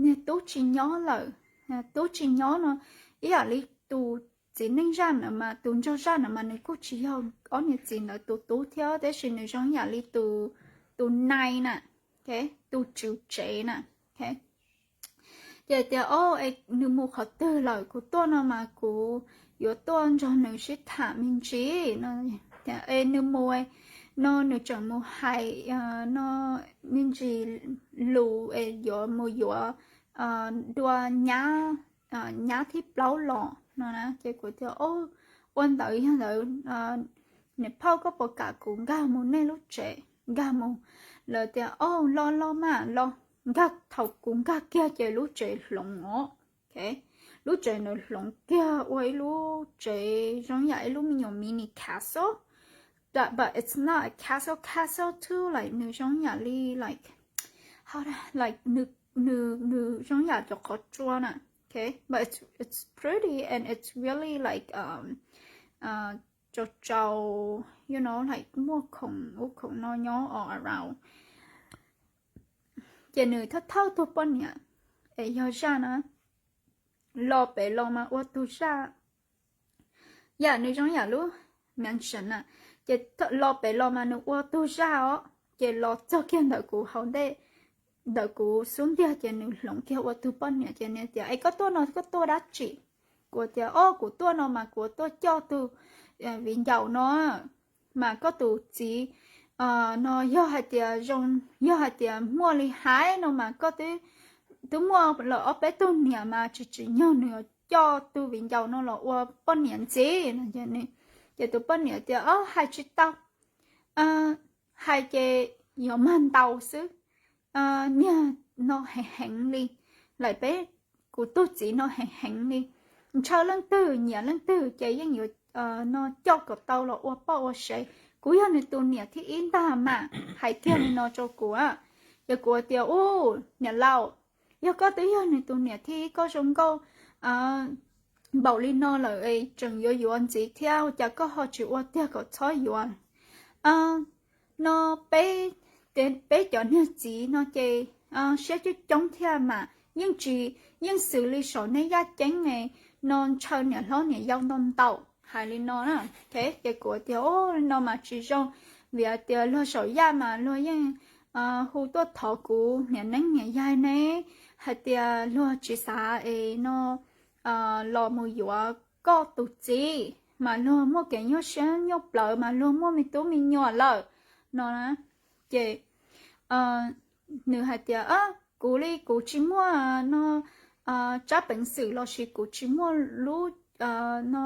niag tub tsis nyob lawm, tub tsis nyob no, ib yam li tus txiv neej zaj ntawd mas, tus ntsuag zaj ntawd mas nws kuj tsis yog ob niam txiv ntawd tus tub thiab, tab sis nws zoo yam li tus, tus nai na, okay, tus tswv tsev na, okay. Ces tias, o, es nws mus qhov twg lawm, kuv tuaj no mas kuv yuav tuaj nrog nws sib tham me ntsis no. Es nws mus no nws tseem mus hais no me ntsis lus es yuav mus yuav dua nyab, nyab thib plaub los no na. Ces kuv tias, o, ua ntawd yog ntawd niam phauj koj puas kam kuv nkag mus nej lub tsev, nkag mus? Lawv tias, o, los los mas los. Nkag, thaum kuv nkag kiag ces lub tsev hloov os, okay. Lub tsev ntawd hloov kiag ua ib lub tsev zoo yam ib lub me nyuam mini castle, but it's not a castle, castle too, like, nws zoo yam li, like, like, nws, nws zoo yam cov qhov tsua na, okay, but it's, it's pretty and it's really like, um, tsaus tsaus, you know, like, muaj khoom ub khoom no nyob all around. Ces nws thawj thawj tug poj niam es yog zaj na, los pem los mas ua tug zaj, yam nws zoo yam lub mansion na. Ces los pem los mas nws ua tug zaj os, ces los txog kiag ntawm kuv hauv ntej, ntawm kuv xub ntiag ces nws hloov kiag ua tug poj niam ces nws tias, es koj tuaj no koj tuaj dab tsi? Kuv tias, o, kuv tuaj no mas kuv tuaj coj tus viv ncaus no, mas koj tus txiv no yog hais tias zoo, yog hais tias muaj li hais no mas koj twb, twb muaj lawm ob peb tug niam mas tsis tsim nyog nws coj tus viv ncaus no los ua poj niam ntxiv no. Ces tus poj niam tias, o, hais tsis tau, hais ces yuav mag ntaus xwb. Niag no heev heev li, lawm peb, kuv tus txiv no heev heev li, ntshaw leej twg nyiam leej twg ces yeej yuav no coj kom tau los ua poj ua sev. Kuv yog nws tus niam thib ib ntag mas, hais kiag li no rau kuv. Ces kuv tias, u, niam laus, yog koj twb yog nws tus niam thib ib, koj zoo nkauj npaum li no lawm tseem yuav yuav ntxiv thiab, ua cas koj ho tsis ua tiag kom txhob yuav? No peb, peb cov niag txiv no ces siab coob coob thiab mas, yeej tsis, yeej xws li saum nej yaj ceeb no ntshaw niam hlob niam yau ntau ntau, hais li no na. Ces kuv tias, o, li no mas tsis zoo, vim hais tias luag saum yaj mas luag yeej hu tuaj thov kuv niam neeb niam yaig ne, hais tias luag tsis xav es no los mus yuav koj tus txiv, mas luag muaj kev nyuaj siab nyuaj plawv mas luag muaj me tub me nyuam lawm no na. Ces nws hais tias, kuv li kuv tsis muaj no tsab peev xwm lossis kuv tsis muaj lub no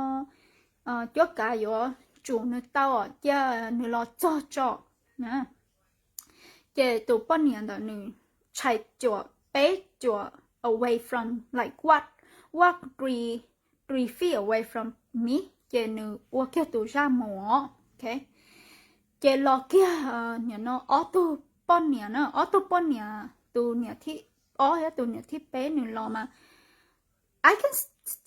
cuab kav yuav tsum nws tau, cia nws los txog tso. Ces tus poj niam ntawd nws tshais cuam peb cuam away from, like, what, what three, three feet away from me, ces nws ua kiag tus zaj mus. Ces los kiag nim no ob tug poj niam na, ob tug poj niam, tus niam thib ob thiab tus niam thib peb nws los mas I can,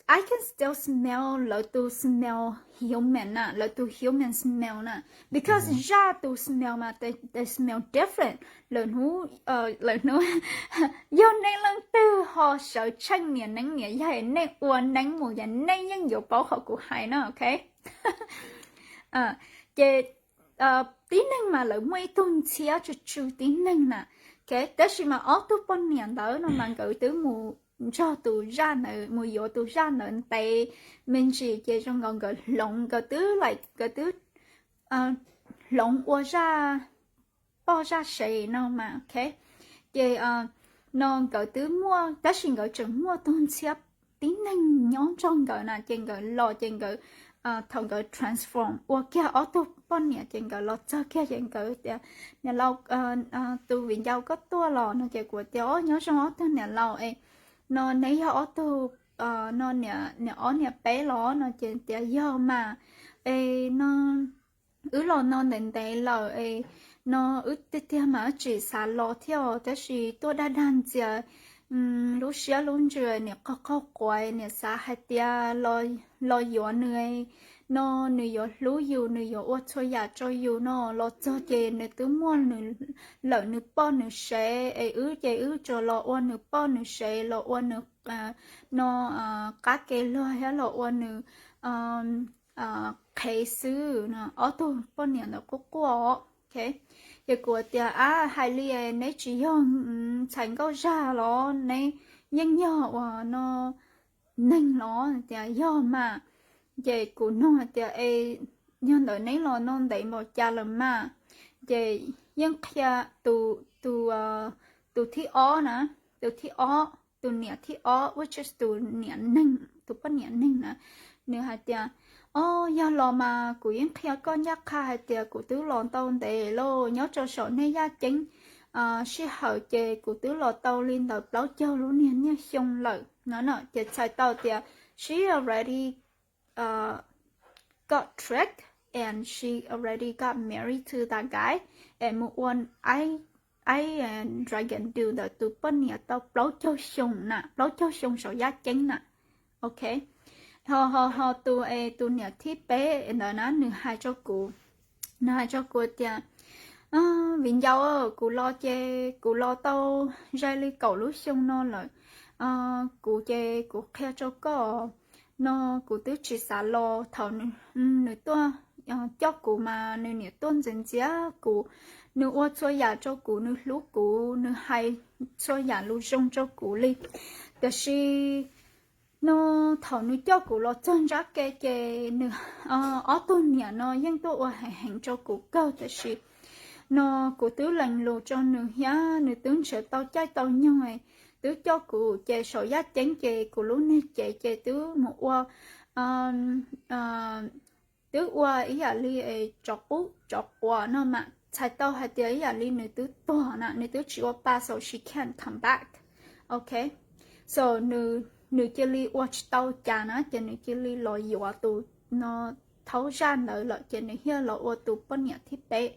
I can still smell lawv tus smell human na, lawv tus human smell na, because zaj tus smell mas they, they smell different. Lawv hnub, lawv hnub, yog nej leej twg ho sawv tsheej niam neeb niam yaig, nej ua neeb mus ces nej yeej yuav paub qhov kuv hais na, ok. Ces tib neeg mas lawv muaj ib tug ntxhiab tsw tsw tib neeg na. Ok, tab sis mas ob tug poj niam ntawd no mas nkawd twb mus nrog tus zaj ntawd, mus yuav tus zaj ntawd ntev me ntsis ces zoo nkaus nkawd hloov, nkawd twb like, nkawd twb hloov ua zaj poj zaj sev no mas, ok. Ces no nkawd twb muaj, tab sis nkawd tseem muaj tus ntxhiab tib neeg nyob nrog nkawd na, ces nkawd los ces nkawd, thaum nkawd transform ua kiag ob tug poj niam ces nkawd los txog kiag ces nkawd tias, niam laus, tus viv ncaus koj tuaj los no ces kuv tias, o, nyob zoo ob tug niam laus es, no neb yog ob tug, no niam ob niam peb los no ces tias yog mas, es no wb los no ntev ntev lawm es no wb tiag tiag mas wb tsis xav los thiab tab sis tuaj dag dag ntxias lub siab lub ntsws, niam qaug qaug quav, niam xav hais tias los yuav nws no nws yuav hlub yus, nws yuav ua txhua yam rau yus no, los txog ces nws twb muaj lawm nws poj nws sev es wb ces wb tsuas los ua nws poj nws sev, los ua nws no qab ke luag thiab los ua nws qhev xwb no. Ob tug poj niam ntawd quaj quaj, ok. Ces kuv tias, ab, hais li neb tsis yog ntxhais nkauj zaj los neb yeej yog uas no neeg los? Tias yog mas. Ces kuv nug hais tias, es yog ntawd neb los no ntev npaum cas lawm mas? Ces yeej qhia tus, tus thib ob na, tus thib ob, tus niam thib ob, which is tus niam neeg, tus poj niam neeg na, nws hais tias, o, yog los mas kuv yeej qhia koj ncaj qha hais tias kuv twb los tau ntev lauj, nyob rau saum nej yaj ceeb sij hawm ces kuv twb los tau li ntawd plaub caug lub niag niaj xyoo lawm no. Ces txhais tau tias she already got tricked and she already got married to that guy, es mus ua aib, aib dragon du ntawm tus poj niam tau plaub caug xyoo na, plaub caug xyoo saum yaj ceeb na. Ok. Ho, ho, ho tus, es tus niam thib peb ntawd na, nws hais rau kuv, nws hais rau kuv tias, viv ncaus, kuv los ces kuv los tau zai li kaum lub xyoo no lawm. Kuv ces kuv qhia rau koj no, kuv twb tsis xav los. Thaum nws tuaj coj kuv mas nws niam tuaj ntxias ntxias kuv, nws ua txhua yam rau kuv, nws hlub kuv, nws hais txhua yam lus zoo rau kuv li. Tiam sis no thaum nws coj kuv los txog nrab ke ces nws, ob tug niam no yeej tuaj ua heev heev rau kuv kawg, tiam sis no kuv twb lees lus rau nws thiab nws twb nrhiav tau caij tau nyoog, twb coj kuv ces saum yaj ceeb ces kuv lub niag cev ces twb mus ua, twb ua ib yam li tsov qub tsov quas no mas txhais tau hais tias ib yam li nws twb tuag na, nws twb tsis ua pa, so she can't come back. Ok, so nws, nws cia li ua tsis tau cas na ces nws cia li los yuav tus no thaub zaj ntawd lawm ces nws thiaj los ua tus poj niam thib peb.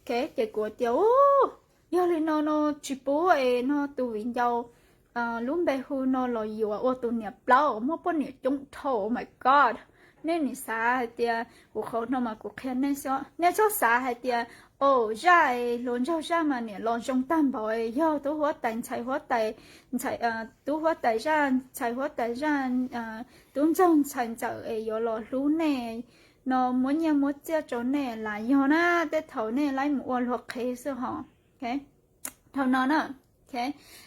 Ok, ces kuv tias, u, yog li no no tsis pub es no tus viv ncaus lub npe hu no los yuav ua tus niam plaub, muaj poj niam coob dhau, oh my god. Nej nim xav hais tias kuv qhov no mas kuv qhia nej xwb, nej txhob xav hais tias, o, zaj es hluas nraug zaj mas niam los zoo tag npaum, yog tub huab tais ntxhais huab tais, ntxhais, tub huab tais zaj ntxhais huab tais zaj, tub ntxawg ntxhais ntxawm es yuav los hlub nej no muab nyiaj muab txiaj rau nej las yog na, tej thaum nej laib mus ua luag qhev xwb hos. Dhau no na. Ok,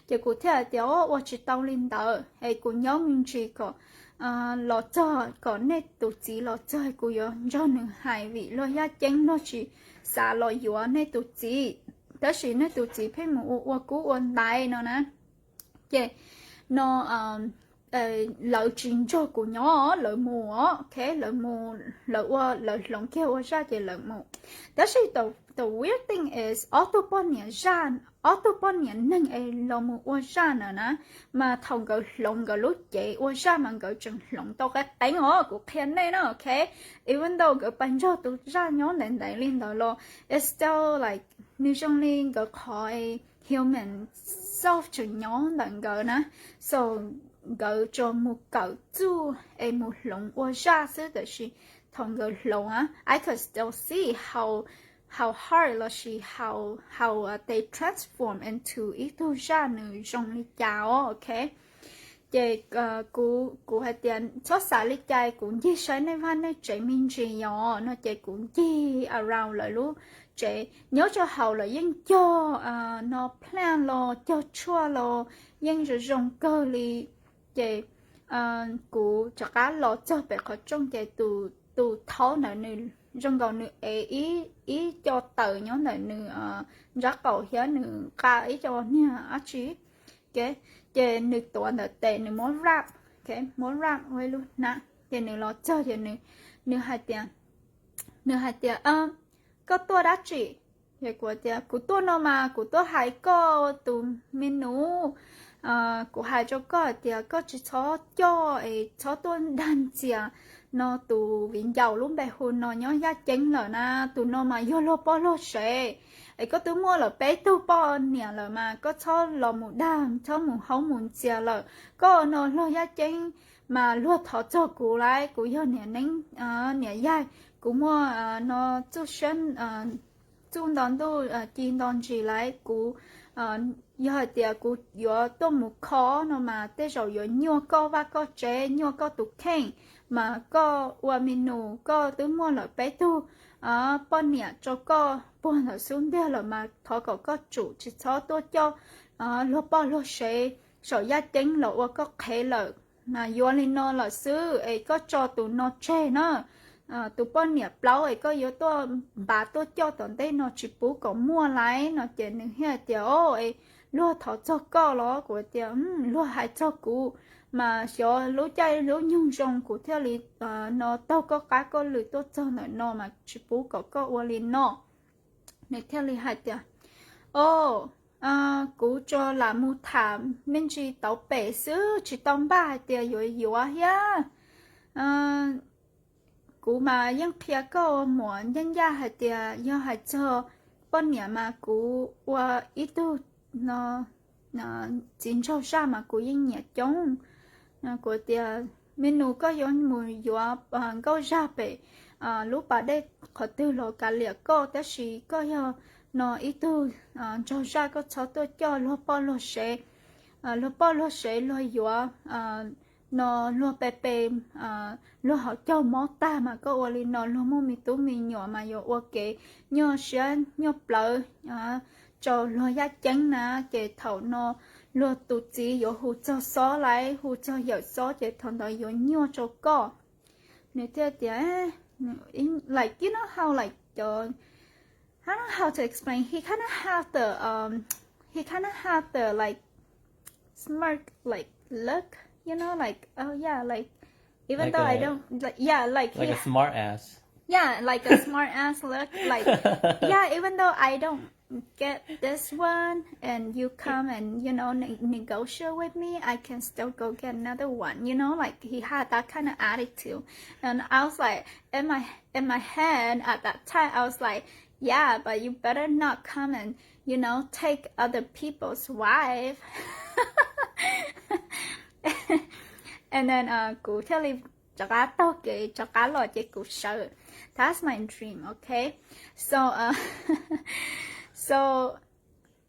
ces kuv thiaj hais tias, o, ua tsis tau li ntawd es kuv nyob me ntsis kom los txog, kom nej tus txiv los txog kuv yuav nrog nws hais vim luag yaj ceeb luag tsis xav los yuav nej tus txiv, tab sis nej tus txiv pheej mus ua ua kub ua ntaiv no na. Ces no lawv tsis nrog kuv nyob, lawv mus os, ok, lawv mus, lawv ua, lawv hloov kiag ua zaj ces lawv mus. Tab sis the weird thing is ob tug poj niam zaj, ob tug poj niam neeg es los mus ua zaj na na, mas thaum nkawd hloov nkawd lub cev ua zaj mas nkawd tseem hloov tau qeeb qeeb os, kuv qhia nej na, ok. Even though nkawd pais nrog tus zaj nyob ntev ntev li ntawd los it's still like nws zoo li nkawd qhov human self tseem nyob ntawm nkawd na. So nkawd tsuas mus kawm txuj es mus hloov ua zaj xwb, tab sis thaum nkawd hloov, I could still see how, how hard lossis how, how they transform into ib tug zaj nws zoo li cas os, ok. Ces kuv, kuv hais tias txhob xav li cas, kuv ncig saib nej vaj nej tsev me ntsis yom no, ces kuv ncig around lawv lub tsev, nyob rau hauv lawv yeej cog no plant los cog tshuaj los yeej zoo zoo kawg li. Ces kuv rov qab los txog pem qhov rooj ces tus, tus thaub ntawd nws zoo nkaus nws ev ib, ib co taws nyob ntawm nws nrab qaum thiab nws nqa ib co niag dab tsi, ces nws tuav ntawm tes nws muab wrap, muab wrap ua ib lub hnab ces nws los txog ces nws, nws hais tias, nws hais tias, koj tuaj dab tsi? Ces kuv tias kuv tuaj no mas kuv tuaj hais koj tus me nus, kuv hais rau koj hais tias koj tsis txhob coj es txhob tuaj dag ntxias no tus viv ncaus lub npe hu no nyob Yaj Ceeb lawm na. Tus no mas yog luag poj luag sev, es koj twb muaj lawm peb tug poj niam lawm mas koj txhob los mus dag, txhob mus haub mus ntxias lawm. Koj no luag Yaj Ceeb mas luag thov txog kuv lauj, kuv yog niam neeb niam yaig, kuv muaj no txuj siab, txuj nto ntuj ci nto ntsis lauj. Kuv yog hais tias kuv yuav tuaj mus kho no mas tej zaum yuav nyuaj koj vaj koj tsev, nyuaj koj tus kheej, mas koj ua me nus koj twb muaj lawm peb tug poj niam rau koj puag ntawm xub ntiag lawm mas thov kom koj tsum tsis txhob tuaj coj luag poj luag sev saum Yaj Ceeb los ua koj qhev lawm. Mas yuav li no lawm xwb es koj tso tus no tseg na. Tus poj niam plaub es koj yuav tuaj npav tuaj coj tom ntej no tsis pub kom muaj lauj no ces nws thiaj tias, o, luag thov txog koj los? Kuv tias luag hais txog kuv, mas xyov lub caij lub nyoog zoo kuv thiaj li no taug koj qab koj lw tuaj txog ntawm no mas tsis pub kom koj ua li no. Nws thiaj li hais tias, o, kuv tsuas lam mus tham me ntsis tauv pem xwb, tsis tau npaj hais tias yuav yuav thiab. Kuv mas yeej qhia koj muam ncaj ncaj hais tias yog hais txog poj niam mas kuv ua ib tug no txiv ntsaug zaj mas kuv yeej nyiam coob. Kuv tias, me nus, koj yuav mus yuav nkauj zaj pem lub pas dej qhov twg los kav liam koj, tab sis koj yog no ib tug ntsaug zaj, koj txhob tuaj coj luag poj luag sev, luag poj luag sev luag yuav no luag pe pe, luag hauv caug mob tag mas koj ua li no, luag muaj me tub me nyuam mas yuav ua kev nyuaj siab nyuaj plawv rau luag Yaj Ceeb na, ces thaum no luag tus txiv yuav hu txog xob lauj, hu txog yawm xob ces thaum ntawd yuav nyuaj rau koj. Nws thiaj tias, like, you know how, like, cov, I don't know how to explain. He kind of have the, um, he kind of have the, like, smirk, like, look, you know, like, oh yeah, like, even though I don't, like, yeah, like, like a smart ass. Yeah, like a smart ass look. Like, yeah, even though I don't get this one and you come and, you know, ne- negotiate with me, I can still go get another one, you know, like, he had that kind of attitude. And I was like, in my, in my head at that time, I was like, yeah, but you better not come and, you know, take other people's wife. And then uh, kuv thiaj li rov qab taug kev rov qab los ces kuv sawv. That's my dream, okay? So, uh, so,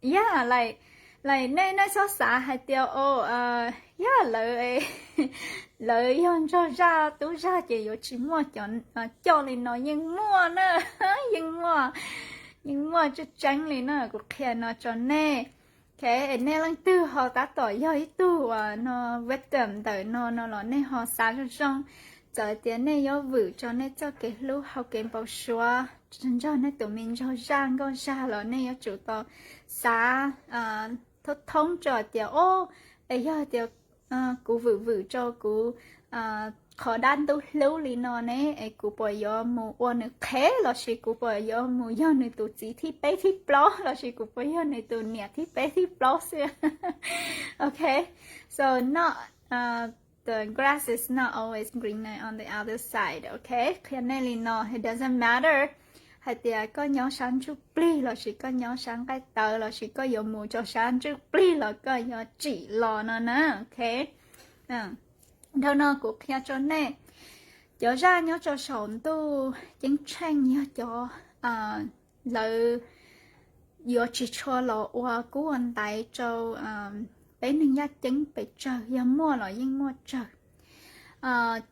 yeah, like, like, nej, nej txhob xav hais tias, o, yeah, lawv, lawv yog ntsaug zaj tub zaj ces yuav tsis muaj cov coj li no, yeej muaj na, yeej muaj, yeej muaj tseeb tseeb li na, kuv qhia no rau nej. Okay, es nej leej twg ho tab tom yog ib tug uas no victim ntawm no no los nej ho xav zoo zoo, txawm tias nej yuav vwm rau nej txoj kev hlub hau kev npau suav nrog nej tus me ntsaug zaj nkauj zaj los nej yuav tsum tau xav thoob thoob rau tias, o, es yog tias kuv vwm vwm rau kuv qhov dab ntub hlub li no ne, es kuv puas yuav mus ua nws qhev lossis kuv puas yuav mus yog nws tus txiv thib peb thib plaub lossis kuv puas yog nws tus niam thib peb thib plaub xwb? Okay, so not, uh, the grass is not always greener on the other side, okay? Qhia nej li no, it doesn't matter hais tias koj nyob sab ntsuj plig lossis koj nyob sab nqaij tawv lossis koj yuav mus rau sab ntsuj plig los koj yuav tsim los no na, okay? Dhau no kuv qhia rau nej, cov zaj nyob rau saum ntuj ceeb tsheej yog cov, lawv yuav tsis tshua los ua kub ua ntaiv rau peb neeg yaj ceeb pes tsawg, yog muaj los yeej muaj tsawg.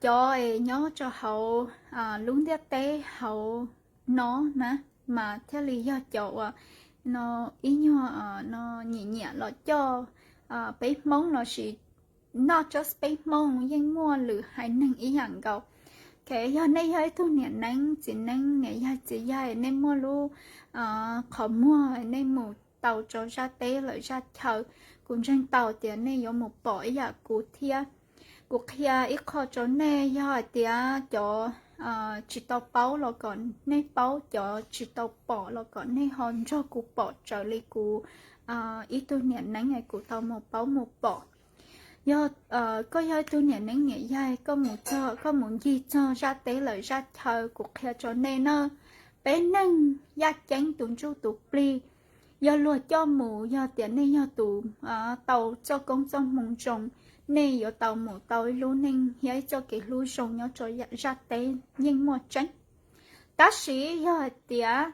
Cov es nyob rau hauv lub ntiaj teb hauv no na, mas thiaj li yog cov uas no ib nyuag no nyiam nyiam los coj peb Hmoob lossis noj tsob peb Hmoob yeej muaj lwm haiv neeg ib yam nkaus. Yog nej yog ib tug niam neeb txiv neeb, niam yog txiv yog nej muaj lub qhov muag nej mus tau rau zaj teb lawm zaj chaw, kuv ntseeg tau tias nej yuav mus pom ib yam kuv thiab. Kuv qhia ib qho rau nej, yog hais tias cov tsis tau paub los kom nej paub, cov tsis tau pom los kom nej ho nrog kuv pom raws li kuv ib tug niam neeb kuv tau mus paub mus pom. Yog koj yog ib tug niam neeb niam yaig, koj mus txog, koj mus ncig txog zaj teb lawm zaj chaw, kuv qhia rau nej na, peb neeg yaj ceeb tus ntsuj tus plig, yog luag coj mus, yog tias nej yog tus tau txoj koob txoj hmoo zoo, nej yuav tau mus tau ib lub neej thiab ib txoj kev hlub zoo nyob rau zaj teb yeej muaj tseeb. Tab sis yog hais tias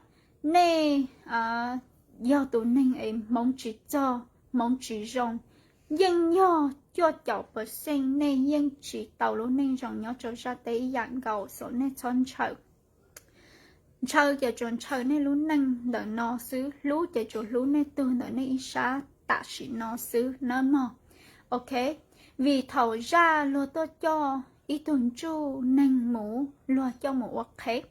nej yog tus neeg es hmoov tsis txog, hmoov tsis zoo, yeej yog cuaj caum percent nej yeej tsis tau lub neej zoo nyob rau zaj teb ib yam nkaus, so nej txhob ntshaw. Ntshaw ces tsuas ntshaw nej lub neej ntawm no xwb, hlub ces tsuas hlub nej tug ntawm nej ib sab tam sim no xwb nawb mog. Ok, vim thaum zaj luag tuaj coj ib tug ntsuj neeg mus, luag coj mus ua qhev,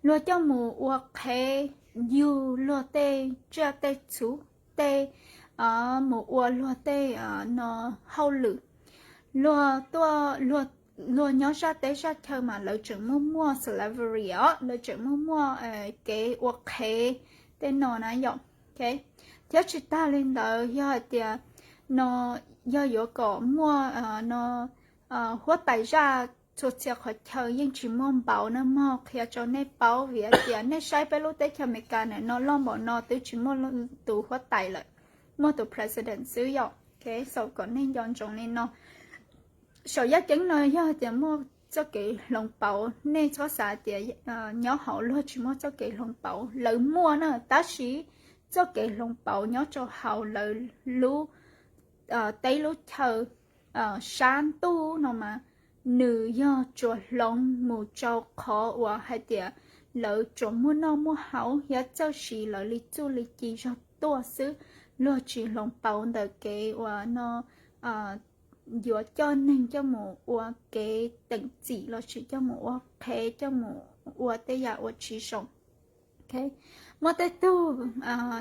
luag coj mus ua qhev, yug luag tej tsiaj tej txhu, tej mus ua luag tej no hauj lwm. Luag tuaj, luag nyob zaj teb zaj chaw mas lawv tseem muaj muaj slavery os, lawv tseem muaj muaj kev ua qhev tej no na yom. Thiab tsis tag li ntawd, yog hais tias no yog yuav kom muaj no huab tais zaj txhua txhia qhov chaw yeej tsis muaj npaum na mog, qhia rau nej paub, vim hais tias nej saib peb lub teb chaws Amelikas ntawm no loj npaum no twb tsis muaj tus huab tais lawm, muaj tus president xwb yom. Ok, so kom nej nco ntsoov li no. Saum yaj ceeb no yog tias muaj txoj kev hloov pauv, nej txhob xav tias nyob hauv luag tsis muaj txoj kev hloov pauv, lawv muaj na, tab sis txoj kev hloov pauv nyob rau hauv lawv lub teb lub chaw sab ntuj no mas nws yog tsuas hloov mus rau qhov uas hais tias lawv tsuas muaj noj muaj haus thiab txawj siv lawv li txuj li ci zog tuaj xwb. Luag tsis hloov pauv ntawm kev uas no yuav coj neeg coj mus ua kev teem txim lossis coj mus ua qhev, coj mus ua tej yam uas tsis zoo. Muaj tej tug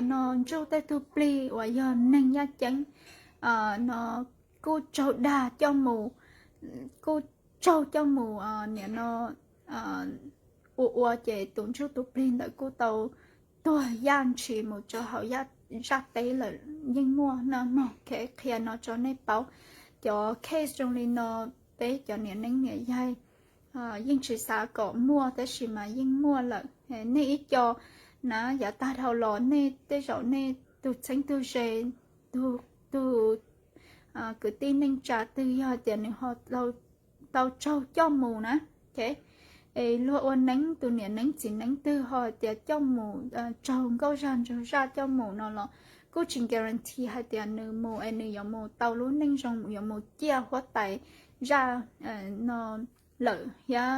no ntsuj tej tug plig uas yog neeg yaj ceeb no kuj raug dag coj mus, kuj raug coj mus niam no ua ua ces tus ntsuj tus plig ntawd kuj tau tuag yaj ntshis mus rau hauv zaj teb lawm yeej muaj na mog. Qhia no rau nej paub, cov case zoo li no peb cov niam neeb niam yaig yeej tsis xav kom muaj tab sis mas yeej muaj lawm. Nej ib co na yav tag dhau los nej tej zaum nej tus txheeb tus ze, tus kwv tij neej tsa twg yog tias nws ho tau raug coj mus na, es luag ua neeb tus niam neeb txiv neeb twg ho tias coj mus raug nkauj zaj ntsuag zaj coj mus no los kuj tsis guarantee hais tias nws mus es nws yuav mus tau lub neej zoo, yuav mus ciaj huab tais zaj no lawm thiab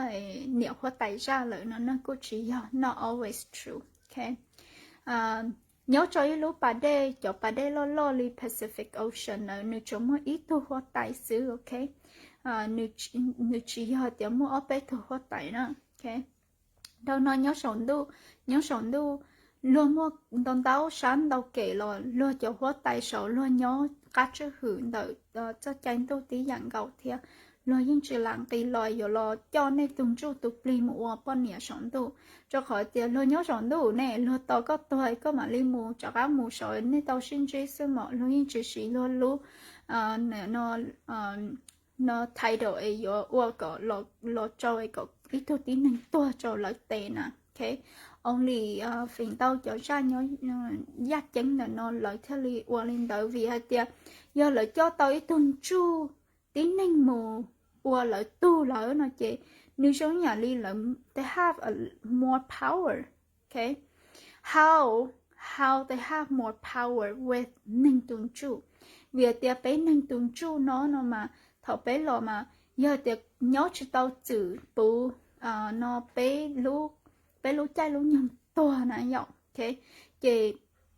niam huab tais zaj lawm no na kuj tsis yog, not always true. Nyob rau ib lub pas dej, cov pas dej loj loj li Pacific Ocean ntawd nws tsuas muaj ib tug huab tais xwb, ok. Nws tsis yog tias muaj ob peb tug huab tais na. Dhau no nyob saum ntuj, nyob saum ntuj luag muaj ntau ntau sab ntau kem los luag cov huab tais saud luag nyob qab tswj hwm ntawm txoj cai ntuj tib yam nkaus thiab. Luag yeej tsis lam nqis los yuav los coj nej tus ntsuj tus plig mus ua poj niam saum ntuj, rau qhov tias luag nyob saum ntuj ne, luag tos koj tuag koj mam li mus rov qab mus saud nej tau sib ntsib xwb mas. Luag yeej tsis siv luag lub no title es yuav ua kom los rau kom ib tug tib neeg tuag rau lawv tes na. Only feem ntau cov zaj nyob yaj ceeb ntawm no lawv thiaj li ua li ntawd vim hais tias yog lawv coj tau ib tug ntsuj tib neeg mus ua lawv tug lawm no ces nws zoo yam li lawv, they have more power. How, how they have more power with neeg tus ntsuj? Vim tias peb neeg tus ntsuj no no mas thaum peb los mas yog tias nyob tsis tau txwm puv no peb lub, peb lub caij lub nyoog tuag na yom, ces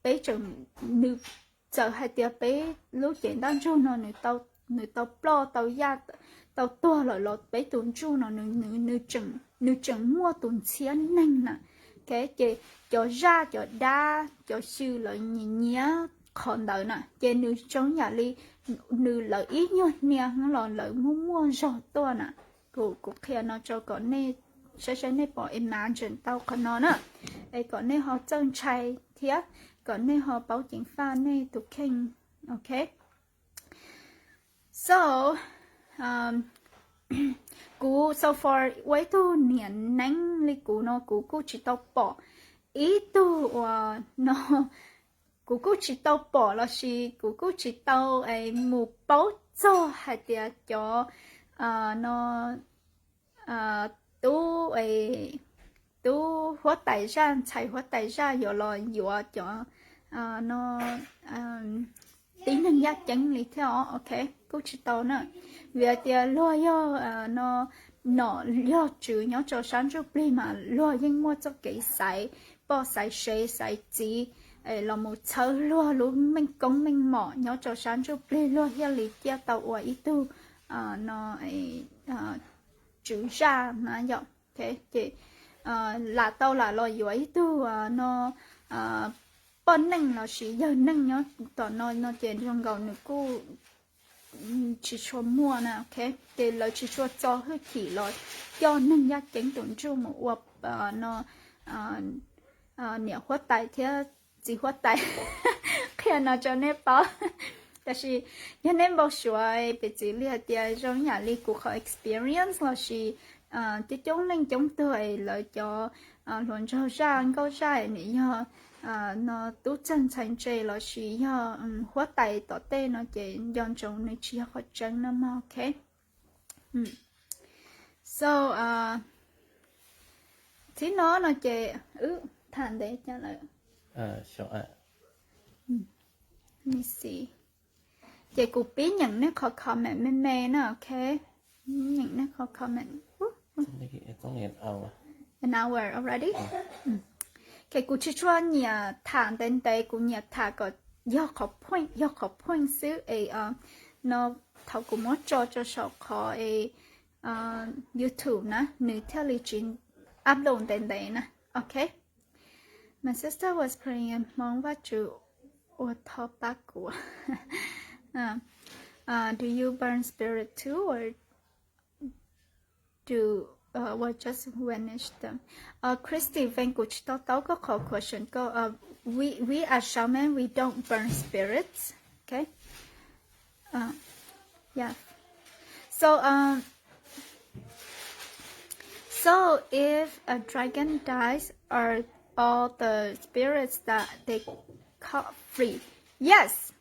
peb tseem, nws txawm hais tias peb lub cev ntaj ntsug no nws tau ploj tau yaj tau tuag lawm los peb tus ntsuj no nws tseem muaj tus ntxhiab neeg na. Ces cov zaj cov dab cov xyw lawv nyiam nyiam qhov ntawd na ces nws zoo yam li nws lawv ib nyuag hnia los lawv muaj muaj zog tuaj na. Kuv qhia no rau kom nej saib saib nej pom imagine tau qhov no na, es kom nej ho txawj ntshai thiab kom nej ho paub ceev faj nej tus kheej. Ok, so kuv so far ua ib tug niam neeb li kuv no kuv kuj tsis tau pom ib tug uas no, kuv kuj tsis tau pom lossis kuv kuj tsis tau mus paub txog hais tias cov no tub, tub huab tais zaj ntxhais huab tais zaj yuav los yuav cov no tib neeg yaj ceeb li thiab os. Ok, kuj tsis tau na, vim hais tias luag yog no nom yog tswv nyob rau sab ntsuj plig mas luag yeej muaj txoj kev xaiv poj xaiv sev xaiv txiv los mus txhawb luag lub meej koob meej mom nyob rau sab ntsuj plig luag thiaj li ciaj tau ua ib tug no tswv zaj na yom. Ces lam tau lam los yuav ib tug no poj neej lossis yawg neej nyob tom no no ces zoo nkaus nws kuj tsis tshua muaj na. Ok, ces lawv tsis tshua txo hwj chim los coj neeg yaj ceeb tus ntsuj mus ua no niam huab tais thiab txiv huab tais. Qhia no rau nej paub. Tab sis yog nej npau suav piv txwv li hais tias zoo yam li kuv qhov experience lossis coob coob leej coob tug es lawv cov hluas nraug zaj nkauj zaj nws yog no tub txawg ntxhais ntse lossis yog huab tais tom tej no ces nco ntsoov nws tsis yog qhov tseeb no mog. Ok, so txhib no no ces wb tham ntev cas lawm. Ces kuv pib nyeem nej qhov comment me me na. Ok, nyeem nej qhov comment. An hour already. Ces kuv tsis tshua nyiam tham ntev ntev, kuv nyiam tham kom yog qhov point yog qhov point xwb es no thaum kuv muab tso rau saum qhov es YouTube na nws thiaj li tsis upload ntev ntev na. Ok, my sister was praying, Hmoob Vaj Tswv ua thov pab kuv. Do you burn spirit too or do uh, or just vanish them? Christy Veng, kuv tsis to taub koj qhov question koj. We, we as shaman, we don't burn spirits. Okay. Uh, yeah. So, um, so if a dragon dies, are all the spirits that they caught free? Yes.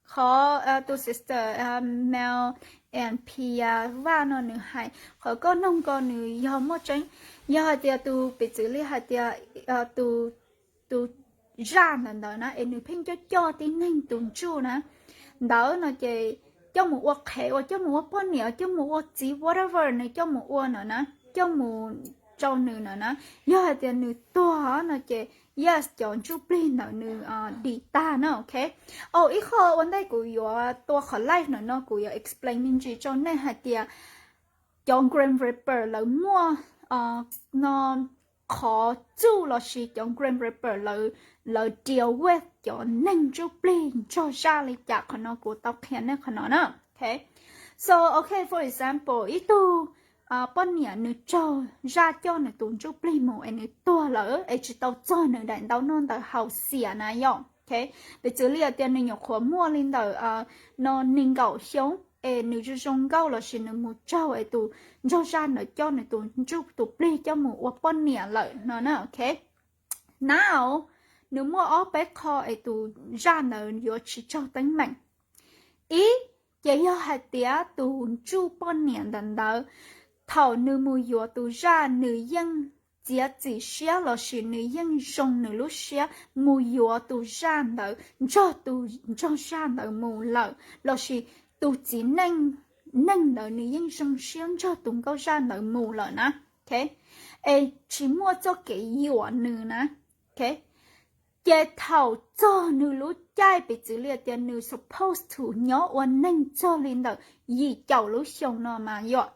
Qhov tus sister Mel and Pia Vaj no nws hais, qhov koj noog ko nws yog muaj tseeb. Yog hais tias tus piv txwv li hais tias tus, tus zaj ntawm ntawd na es nws pheej coj coj tib neeg tus ntsuj na, ntawd no ces coj mus ua qhev, uas coj mus ua poj niam, coj mus ua txiv, whatever nws coj mus ua ntawd na, coj mus rau nws ntawd na, yog hais tias nws tuag no ces yes, cov ntsuj plig ntawd nws dim tag na. Ok. Au, ib qho ua ntej kuv yuav tua qhov live ntawm no kuv yuav explain me ntsis rau nej hais tias cov Grim Reaper lawv muaj no qhov txuj lossis cov Grim Reaper lawv, lawv deal with cov neeg ntsuj plig ntog zaj li cas, qhov no kuv tau qhia nej qhov no na. Ok. So, ok, for example, ib tug poj niam nws raug zaj coj nws tus ntsuj plig mus es nws tuag lawm es tsis tau txog nws daim ntaub noj ntawd haus xiam na yom. Ok. Piv txwv li hais tias nws nyuam qhuav muaj li ntawm no nees nkaum xyoo es nws zoo zoo nkauj lossis nws mus raug es tus ntsuj zaj ntawd coj nws tus ntsuj tus plig coj mus ua poj niam lawm no na. Ok. Now, nws muaj ob peb qho es tus zaj ntawd yuav tsis raug teeb meem. Ib, ces yog hais tias tus ntsuj poj niam ntawm ntawd, thaum nws mus yuav tus zaj nws yeej txiav txim siab lossis nws yeej zoo nws lub siab mus yuav tus zaj ntawd, nrog tus, nrog zaj ntawd mus lawm, lossis tus txiv neej ntawd nws yeej zoo siab nrog tus nkauj zaj ntawd mus lawm na, es tsis muaj txoj kev yuam nws na, ces thaum txog nws lub caij, piv txwv li tias nws supposed to nyob ua neeg txog li ntawm yim caum lub xyoo no mas yom,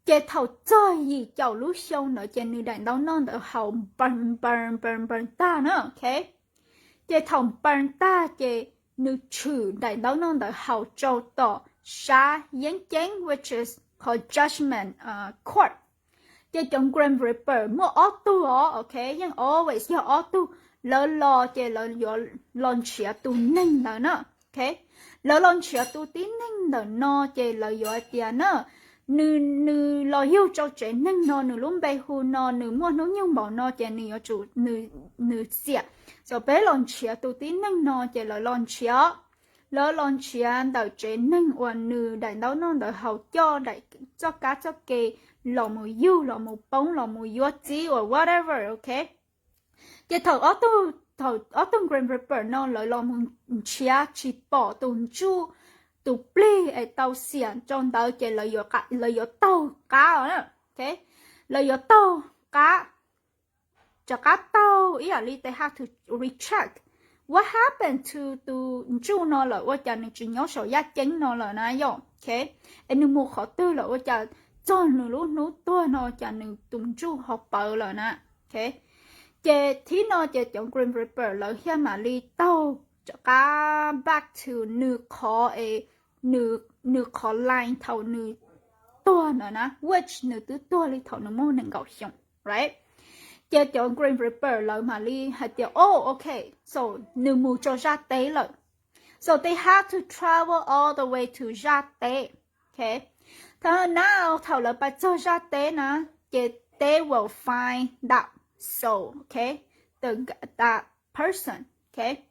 ces thaum txog yim caum lub xyoo ntawd ces nws daim ntaub noj ntawd haus npee npee npee npee tag na, ces thaum npee tag ces nws tshwm daim ntaub noj ntawd haus rau tom sab yeeb ceeb, which is called judgment court. Ces cov Grim Reaper muaj ob tug os, ok, yeej always yog ob tug. Lawv los ces lawv yuav los nrhiav tus neeg ntawd na, ok. Lawv los nrhiav tus tib neeg ntawm no ces lawv yuav hais tias na, nws, nws los yug rau tsev neeg no, nws lub npe hu no, nws muaj hnub nyoog npaum no ces nws yuav tsum, nws, nws xiam. So peb los nrhiav tus tib neeg no ces lawv los nrhiav, lawv los nrhiav ntawm tsev neeg uas nws daim ntaub noj ntawd haus coj daim, txoj kab txoj ke los mus yug, los mus poob, los mus yuav txiv uas whatever, ok. Ces thaum ob tug, thaum ob tug Grim Reaper no lawv los mus nrhiav tsis pom tus ntsuj, tus plig es tau xiam rau ntawd ces lawv yuav, lawv yuav taug qab os, lawv yuav taug qab, rov qab taug ib yam li they have to recheck what happened to tus ntsuj no lawm, ua cas nws tsis nyob saum yaj ceeb no lawm na yom, ok. Es nws mus qhov twg lawm, ua cas txog nws lub hnub tuag no cas nws tus ntsuj ho pawv lawm na, ok. Ces thib no ces cov Grim Reaper lawv thiaj mam li taug rov qab back to nws qhov es, nws qhov line thaum nws tuag ntawd na, which nws twb tuag li thaum nws muaj nees nkaum xyoo, right? Ces cov Grim Reaper lawv mam li hais tias, oh, ok, so nws mus rau zaj teb lawm. So they have to travel all the way to zaj teb, ok. Thaum na, thaum lawv pais txog zaj teb na, ces they will find that soul, ok, the, that person, ok.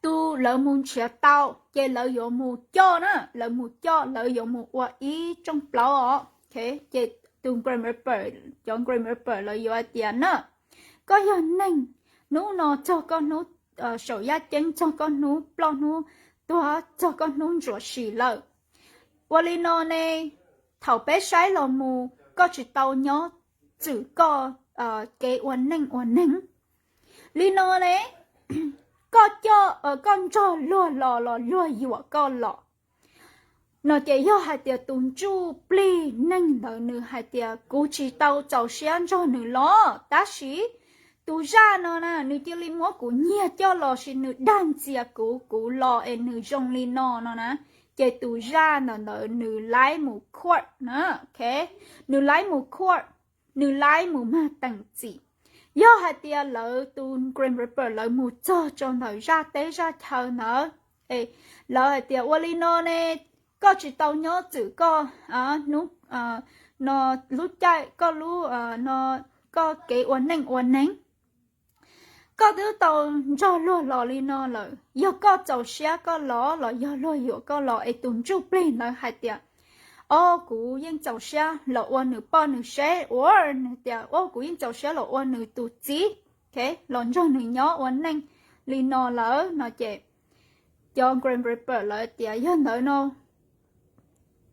Tus lawv mus nrhiav tau ces lawv yuav mus coj na, lawv mus coj, lawv yuav mus ua ib rooj plaub os, ok. Ces tus Grim Reaper, cov Grim Reaper lawv yuav hais tias na, koj yog neeg, hnub no txog koj hnub saum yaj ceeb, txog koj hnub ploj hnub tuag, txog koj hnub ntsuam sim lawm. Ua li no ne, thaum peb saib los mus koj tsis tau nyob txwm koj kev ua neej ua neeg. Li no ne, koj coj, koj nrog luag los los luag yuam koj los. No ces yog hais tias tus ntsuj plig neeg ntawd nws hais tias kuv tsis tau txaus siab nrog nws los, tab sis tus zaj no na nws cia li muab kuv nyiag coj los, sis nws dag ntxias kuv, kuv los es nws zoo li no no na. Ces tus zaj ntawm ntawd nws laib mus court na, ok, nws laib mus court, nws laib mus mag teem txim. Yog hais tias lawv tus Grim Reaper lawv mus txog rau ntawm zaj teb zaj chaw ntawd, lawv hais tias ua li no ne, koj tsis tau nyob txwm koj hnub no lub caij, koj lub no, koj kev ua neej ua neeg. Koj twb tau nrog luag los li no lawm, yog koj txaus siab koj los los yog luag yuam koj los? Es tus ntsuj plig ntawd hais tias, o, kuv yeej txaus siab los ua nws poj nws seb, ua nws tias, o, kuv yeej txaus siab los ua nws tus txiv, ok, los nrog nws nyob ua neej li no lawm no ces cov Grim Reaper lawv tias yog ntawd no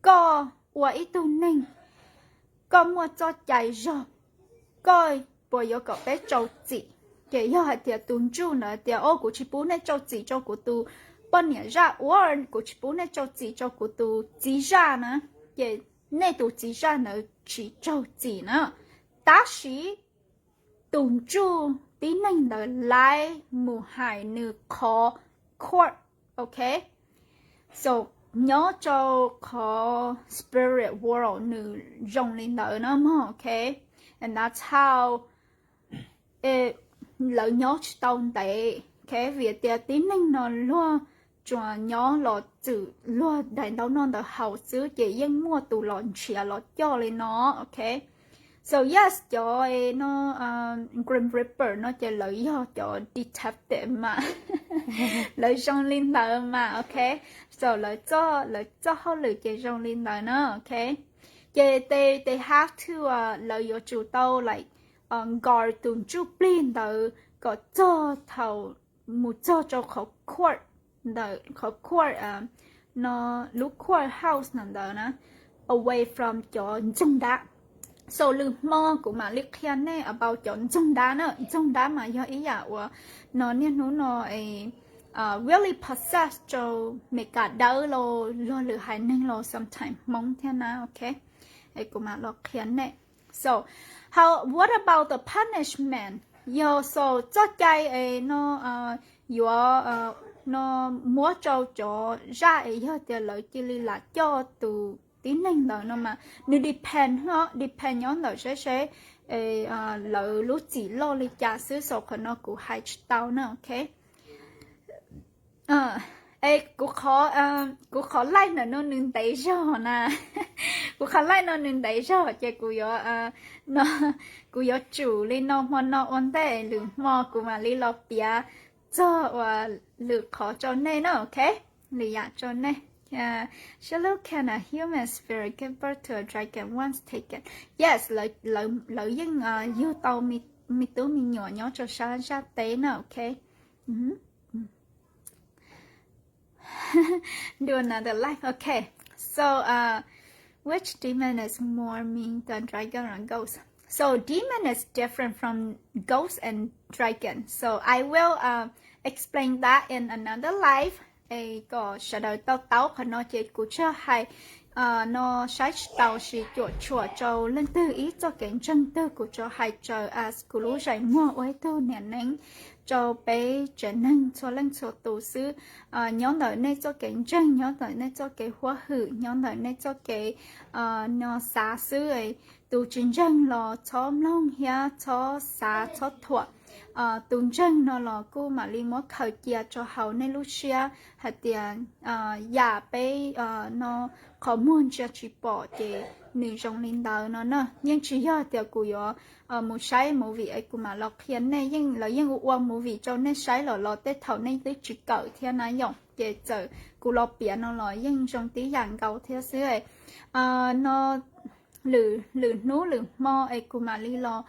koj ua ib tug neeg, koj muaj txoj cai zog, koj puas yuav kom peb rau txim? Ces yog hais tias tus ntsuj ntawd tias, o, kuv tsis pub nej rau txim rau kuv tus poj niam zaj, ua kuv tsis pub nej rau txim rau kuv tus txiv zaj na, ces nej tus txiv zaj ntawd tsis raug txim na. Tab sis tus ntsuj tib neeg ntawd laib mus hais nws qhov court, ok. So nyob rau qhov spirit world nws zoo li ntawd na mog, ok. And that's how lawv nyob tsis tau ntev, ok, vim tias tib neeg no luag tsuas nyob los txwm luag daim ntaub noj ntawd haus xwb ces yeej muaj tus los nrhiav los coj li no, ok. So yes, cov no Grim Reaper no ces lawv yog cov detective mas, lawv zoo li ntawd mas, ok. So lawv, lawv txoj hauj lwm ces zoo li ntawd na, ok. Ces they, they have to, lawv yuav tsum tau like guard tus ntsuj plig ntawd kom txog thaum mus txog rau qhov court ntawd, qhov court no, lub court house no ntawd na, away from cov ntxoog dab. So lwm hmo kuv mam li qhia nej about cov ntxoog dab na. Ntxoog dab mas yog ib yam uas no niaj hnub no really possess rau Meskas dawb los, los lwm haiv neeg los sometimes Hmoob thiab na, ok. Kuv mam los qhia nej. So how, what about the punishment? Yog so txoj cai es no yuav no muab rau cov zaj es yog tias lawv cia li lam coj tus tib neeg ntawd no mas nws depend, depend nyob ntawm seb seb lawv lub txim loj li cas xwb, so qhov no kuv hais tsis tau na, ok. Es kuv qhov, kuv qhov laij ntawm no nws ntev zog na. Kuv qhov laij no nws ntev zog ces kuv yuav, no, kuv yuav tsum li no hmo no ua ntej, lwm hmo kuv mam li los piav txog uas lwm qhov rau nej na, ok. Lwm yam rau nej. Shallow, can a human spirit give birth to a dragon once taken? Yes, lawv yeej yug tau me tub me nyuam nyob rau sab zaj teb na, ok. Do another life. Okay. So, uh, which demon is more mean than dragon or ghost? So demon is different from ghost and dragon. So I will, uh, explain that in another life. Es kom sawv daws tau taub qhov no ces kuv tsuas hais no saib tsis tau, sis cuam tshuam rau leej twg ib txoj kev ntseeg twg kuv tsuas hais raws as kuv lub zeem muag ua ib tug niam neeb rau peb tsev neeg txhua leej txhua tus xwb. Nyob ntawm nej txoj kev ntseeg, nyob ntawm nej txoj kev huab hwm, nyob ntawm nej txoj kev no xav xwb. Tus tsis ntseeg los txhob mloog thiab txhob xav txhob thuam. Tus ntseeg no los kuj mam li muab khaws cia rau hauv nej lub siab hais tias yam peb no qhov muag ntsia tsis pom ces nws zoo li ntawd no na. Yeej tsis yog tias kuv yuav mus saib movie es kuv mam los qhia nej, yeej lawv yeej ua ua movie rau nej saib los los tej thaum nej twb tsis kawm thiab na yom. Ces txawm kuv los piav no los yeej zoo tib yam nkaus thiab xwb. No lwm, lwm hnub lwm hmo es kuv mam li los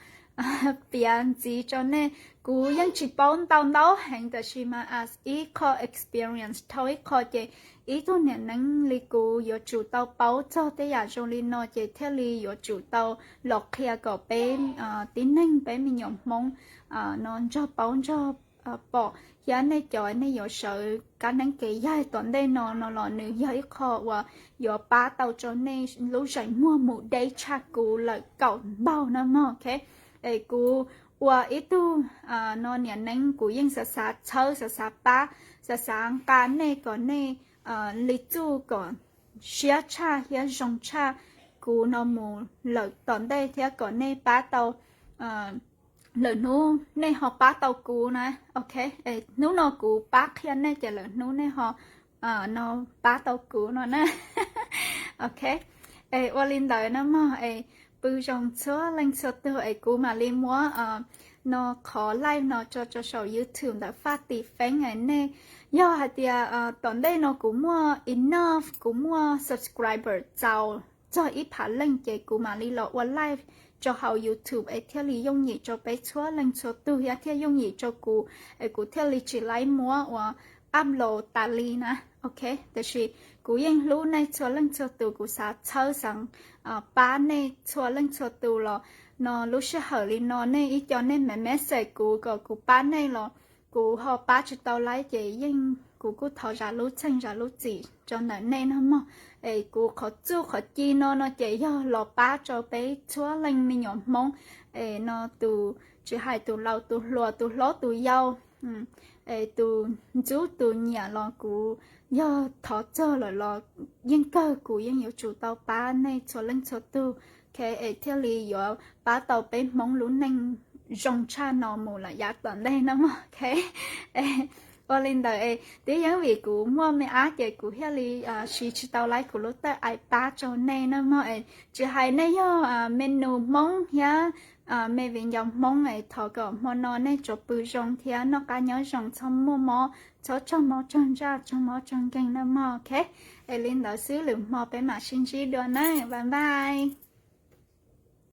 piav ntxiv rau nej. Kuv yeej tsis paub ntau ntau heev tab sis mas as ib qho experience dhau ib qho ces ib tug niam neeb li kuv yuav tsum tau paub txog tej yam zoo li no ces thiaj li yuav tsum tau los qhia kom peb tib neeg peb me nyuam Hmoob no nrog paub nrog pom. Thiab nej cov nej yuav sawv kab neeb kev yaig tom ntej no no los nws yog ib qho uas yuav pab tau rau nej lub zeem muag mus deb tshaj kuv lawm kaum npaug na mog, ok. Es kuv ua ib tug no niam neeb kuv yeej xav xav txhawb xav xav pab, xav xav nqa nej kom nej li txuj kom siab tshaj thiab zoo tshaj kuv no mus lawm tom ntej thiab kom nej pab tau lwm hnub nej ho pab tau kuv na, ok. Hnub no kuv pab qhia nej ces lwm hnub nej ho no pab tau kuv no na, ok. Es ua li ntawd na mog, es pw zoo txhua leej txhua tug es kuv mam li muab no qhov live no tso rau saum YouTube ntawm Faj Tim Feeb es nej, yog hais tias tom ntej no kuv muaj enough, kuv muaj subscriber txaus txog ib phav leej ces kuv mam li los ua live rau hauv YouTube es thiaj li yooj yim rau peb txhua leej txhua tug thiab thiaj yooj yim rau kuv es kuv thiaj li tsis laib muab ua upload tas li na, ok. Tab sis kuv yeej hlub nej txhua leej txhua tus, kuv xav txhawb xav pab nej txhua leej txhua tus los no lub sij hawm li no nej ib co nej me message kuv kom kuv pab nej los kuv ho pab tsis tau laib ces yeej kuv kuj thov zam lub txim zam lub txim rau ntawm nej no mog. Es kuv qhov txuj qhov ci no no ces yog los pab rau peb txhua leej me nyuam Hmoob es no tus tsis hais tus laus tus hluas tus hlob tus yau, tus ntxub tus nyiam los kuv yog thov txog lawm los yeej kawg kuv yeej yuav tsum tau pab nej txhua leej txhua tug, ok. Es thiaj li yuav pab tau peb Hmoob lub neej zoo tshaj no mus lawm yav tom ntej no mog, ok. Ua li ntawd es twb yeej vim kuv muaj me ab ces kuv thiaj li siv tsis tau laib kuv lub tawj ai pab rau nej na mog. Es tsis hais nej yog me nus Hmoob thiab me viv ncaus Hmoob es thov kom hmo no nej tsuas pw zoo thiab noj qab nyob zoo, txhob muaj mob txhob raug mob raug ntsaj raug mob raug nkeeg na mog, ok. Es li ntawd xwb lwm hmo peb mam sib ntsib dua na, bye bye.